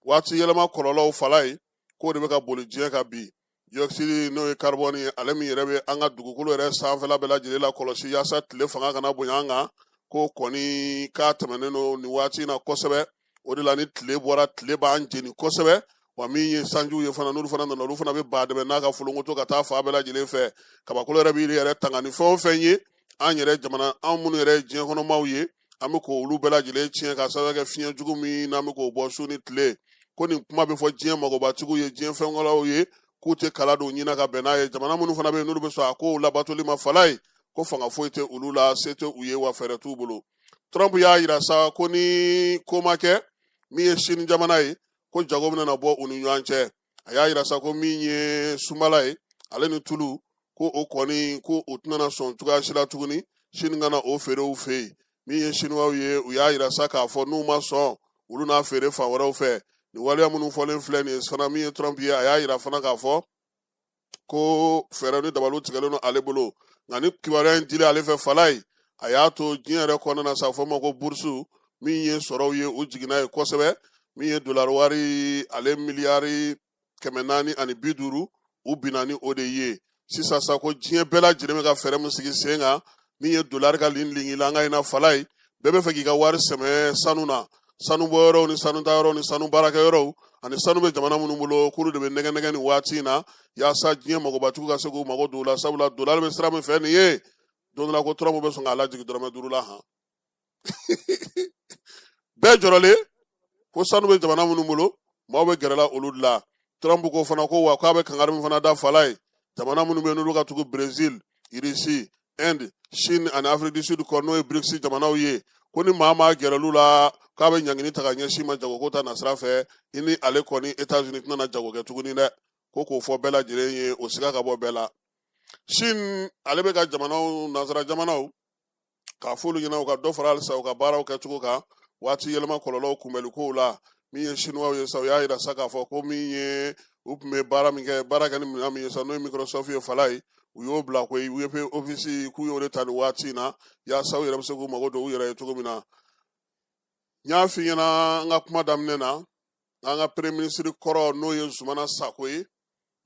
Waati yɛlɛma kɔlɔlɔw fala ye, k'o de bɛ ka boli diɲɛ kan bi. Dioxyde n'o ye carbone ye, ale min yɛrɛ bɛ an ka dugukolo yɛrɛ sanfɛla bɛɛ lajɛlen la kɔlɔsi yaasa tile fanga kana bonya an kan, ko kɔni k'a tɛmɛnen don nin waati in na kosɛbɛ. O de la ni tile bɔra, tile b'an jeni kosɛbɛ. Wa min ye sanjiw ye fana, n'olu fana nana, olu fana bɛ ba dɛmɛ n'a ka folonkoto ka taa fan bɛɛ lajɛlen fɛ. Kabakolo yɛrɛ b'i yɛrɛ tanga ni fɛn o fɛn ye, an yɛrɛ jamana, anw minnu yɛrɛ ye diɲɛ kɔnɔmaw ye, an bɛ k'olu bɛɛ lajɛlen tiɲɛ ka sababu kɛ fiɲɛ jugu min n'an bɛ k'o bɔ su ni tile. Ko nin kuma bɛ fɔ diɲɛ magobatigiw ye, diɲɛ fɛnkɔlaw ye, k'u tɛ kala don ɲina ka bɛn n'a ye. Jamana minnu fana bɛ yen n'olu bɛ sɔn a kow labatoli ma fala ye, ko fanga foyi tɛ olu la, se tɛ u ye, wa fɛɛrɛ t'u bolo. Trump y'a yira sa ko ni ko ma kɛ, min ye Sini jamana ye, ko jago bɛna na bɔ u ni ɲɔgɔn cɛ. A y'a yira sa ko min ye sumala ye, ale ni tulu, ko o kɔni ko u tɛna sɔn cogoya si la tuguni Sini ka na o feere u fɛ yen. Min ye Siniwaw ye, u y'a yira sa k'a fɔ n'u ma sɔn, olu n'a feere fan wɛrɛw fɛ. Nin waleya minnu fɔlen filɛ nin ye fana, min ye Trump ye, a y'a yira fana k'a fɔ ko fɛɛrɛ ni dabaliw tigɛlen don ale bolo. Nka ni kibaruya in dilen ale fɛ fala ye, a y'a to diɲɛ yɛrɛ kɔnɔna na sa, fɔ ma ko burusu, min ye sɔrɔw ye, u jiginna ye kosɛbɛ. Min ye dolari wari ale 450 miliyari, u binna ni o de ye sisan sa. Ko diɲɛ bɛɛ lajɛlen bɛ ka fɛɛrɛ min sigi sen kan, min ye dolari ka lin lingilanga in na fala ye, bɛɛ bɛ fɛ k'i ka wari sɛmɛ sanu na. Sanu bɔyɔrɔw ni sanu tayɔrɔw ni sanu baarakɛyɔrɔw ani sanu bɛ jamana minnu bolo, k'olu de bɛ nɛgɛ nɛgɛ nin waati in na yaasa diɲɛ magobatigiw ka se k'u mago don u la, sabula dolari bɛ sira min fɛ nin ye, don dɔ la ko Trump bɛ sɔn k'a lajigin dɔrɔmɛ 5 la han. Bɛɛ jɔrɔlen ko sanu bɛ jamana minnu bolo, maaw bɛ gɛrɛla olu de la. Trump ko fana ko wa k'a bɛ kangari min fana da fala ye, jamana minnu bɛ yen n'olu ka tugu Brésil, Russie, Inde, Chine ani Afrique du Sud kɔ, n'o ye BRICS jamanaw ye, ko ni maa maa gɛrɛl'u la, k'a bɛ ɲangini ta ka ɲɛsin ma jagoko ta nasira fɛ. I ni ale kɔni États-Unis tɛna na jago kɛ tuguni dɛ. Ko k'o fɔ bɛɛ lajɛlen ye, o siga ka bɔ bɛɛ la. Chine ale bɛ ka jamanaw, nansara jamanaw, k'a fɔ olu ɲɛna u ka dɔ fara halisa u ka baaraw kɛcogo kan waati yɛlɛma kɔlɔlɔw kunbɛlikow la. Min ye Chinois ye sa, u y'a yira sa k'a fɔ ko min ye u tun bɛ baara min kɛ, baara kɛ ni minɛn min ye sa, n'o ye Microsoft ye fala ye, u y'o bila koyi. U ye Office k'u y'o de ta nin waati in na yaasa u yɛrɛ bɛ se k'u mago don u yɛrɛ ye cogo min na. N y'a f'i ɲɛna n ka kuma daminɛ na, an ka premier ministre kɔrɔ, n'o ye Zumana Sako ye,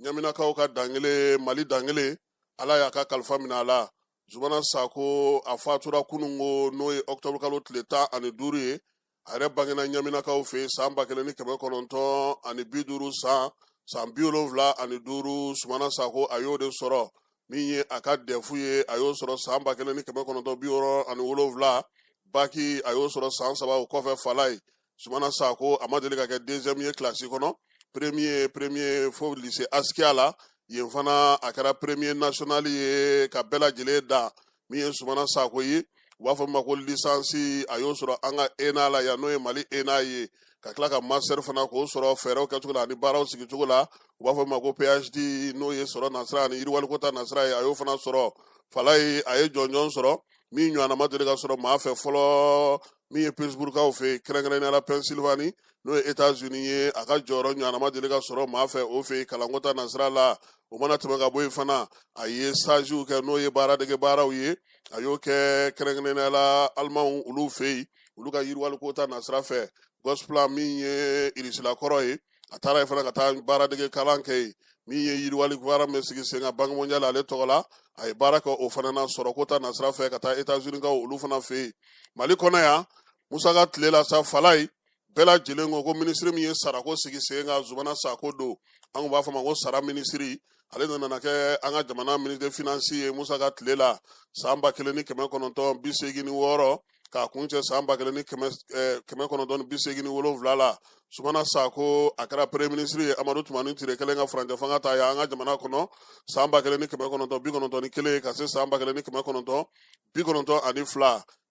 Ɲaminakaw ka dankelen, Mali dankelen, Ala y'a ka kalifa minɛ a la. Zumana Sako a fatura kununko, n'o ye octobre kalo tile 15 ye. A yɛrɛ bangena Ɲaminakaw fɛ yen san 1950 san, san 75 Sumana Sako a y'o de sɔrɔ. Min ye a ka DEF ye, a y'o sɔrɔ san 1967. Bac a y'o sɔrɔ san 3 o kɔfɛ fala ye. Sumana Sako a ma deli ka kɛ deuxième ye kilasi kɔnɔ, premier, premier fo lycée Askia la, yen fana a kɛra premier national ye ka bɛɛ lajɛlen da. Min ye Sumana Sako ye, u b'a fɔ min ma ko licence, a y'o sɔrɔ an ka ENA la yan, n'o ye Mali ENA ye, ka tila ka master fana k'o sɔrɔ fɛɛrɛw kɛcogo la ani baaraw sigicogo la, u b'a fɔ min ma ko PhD, n'o ye sɔrɔ nasira ani yiriwaliko ta nasira ye, a y'o fana sɔrɔ fala ye. A ye jɔnjɔn sɔrɔ min ɲɔgɔnna ma deli ka sɔrɔ maa fɛ fɔlɔ, min ye Pittsburghkaw fɛ yen, kɛrɛnkɛrɛnnenya la Pennsylvanie, n'o ye États-Unis ye. A ka jɔyɔrɔ ɲɔgɔnna ma deli ka sɔrɔ maa fɛ o fɛ yen kalanko ta nasira la. O mana tɛmɛ ka bɔ yen fana, a ye stagew kɛ, n'o ye baaradege baaraw ye, a y'o kɛ kɛrɛnkɛrɛnnenya la Alimanw olu fɛ yen, olu ka yiriwaliko ta nasira fɛ. Gosplan, min ye Irisila kɔrɔ ye, a taara yen fana ka taa baaradege kalan kɛ yen. Min ye yiriwali baara min sigi sen kan Banque mondiale ale tɔgɔ la, a ye baara kɛ o fana na sɔrɔko ta nasira fɛ ka taa États-Unis kaw olu fana fɛ yen. Mali kɔnɔ yan, Musa ka tile la sa fala ye, bɛɛ lajɛlen ko ko minisiri min ye sarako sigi sen kan, Zumana Sako don. An kun b'a fɔ ma ko sara minisiri. Ale nana kɛ an ka jamana ministre de finance ye Musa ka tile la san 1986. K'a kuncɛ san 1987 la, Sumana Sako a kɛra premier ministre ye. Amadu Tumani Ture kɛlen ka furancɛ fanga ta yan an ka jamana kɔnɔ san 1991 ka se san 1992,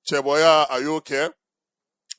cɛbɔya a y'o kɛ,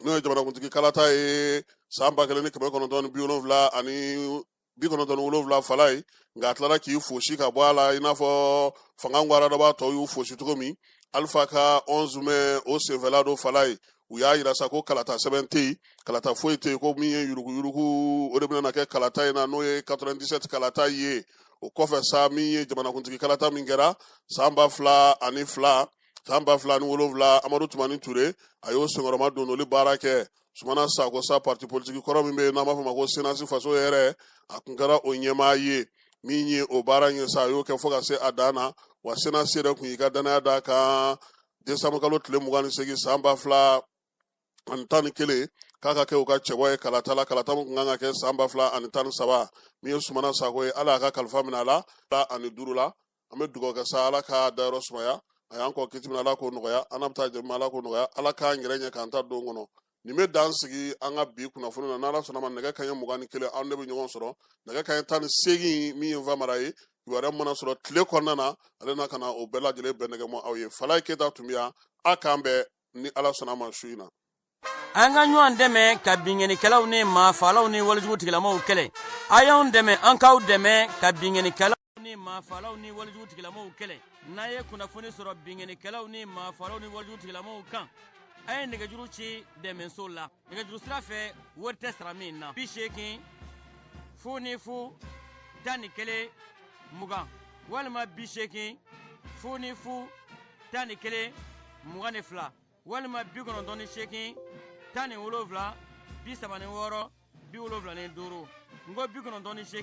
n'o ye jamanakuntigi kalata ye san 1970 ani 97. Fala ye, nka a tilara k'i fosi ka bɔ a la, i n'a fɔ fanga ŋwaradaba tɔw y'u fosi cogo min. Alifa ka 11 mai o senfɛla don. Fala ye, u y'a yira sa ko kalata sɛbɛn tɛ yen, kalata foyi tɛ yen, ko min ye yuruguyurugu, o de bɛna kɛ kalata in na, n'o ye 97 kalata ye. O kɔfɛ sa, min ye jamanakuntigi kalata min kɛra san 2002, san 2007, Amadu Tumani Ture a y'o senkɔrɔma dondoli baara kɛ. Sumana Sako sa, parti politique kɔrɔ min bɛ yen n'an b'a fɔ ma ko CNAS Faso yɛrɛ, a tun kɛra o ɲɛmaa ye. Min ye o baara in ye sa, a y'o kɛ fo ka se a dan na. Wa CNAS yɛrɛ tun y'i ka danaya d'a kan décembre kalo tile 28 san 2011, k'a ka kɛ u ka cɛbɔ ye kalata la, kalata min tun kan ka kɛ san 2013. Min ye Sumana Sako ye, Ala y'a ka kalifa minɛ a la ani duuru la. An bɛ dugawu kɛ sa, Ala ka dayɔrɔ sumaya. A y'an kɔ kiti min, Ala k'o nɔgɔya. An n'a bɛ taa jɛmu, Ala k'o nɔgɔya. Ala k'an yɛrɛ ɲɛ k'an ta don kɔnɔ. Nin bɛ dan sigi an ka bi kunnafoni na. N'Ala sɔnna ma, nɛgɛ kanɲɛ 21, anw de bɛ ɲɔgɔn sɔrɔ nɛgɛ kanɲɛ 18. Min ye Nfamara ye, kibaruya mana sɔrɔ tile kɔnɔna na, ale na ka na o bɛɛ lajɛlen bɛɛ nɛgɛmɔ aw ye. Falaye Keyita tun bɛ yan. A k'an bɛn ni Ala sɔnna ma su in na. An ka ɲɔgɔn dɛmɛ ka binkannikɛlaw ni maafalaw ni walejugu tigilamaw kɛlɛ. A y'anw dɛmɛ, an k'aw dɛmɛ ka binkannikɛlaw ni maafalaw ni walejugu tigilamaw kɛlɛ. N'a ye kunnafoni sɔrɔ binkannikɛlaw ni maafalaw ni walejugu tigilamaw kan, a ye nɛgɛjuru ci dɛmɛso la nɛgɛjuru sira fɛ, wari tɛ sara min na: 80 00 11 20 walima 80 00 11 22 walima 98 17 36 75. N ko 98.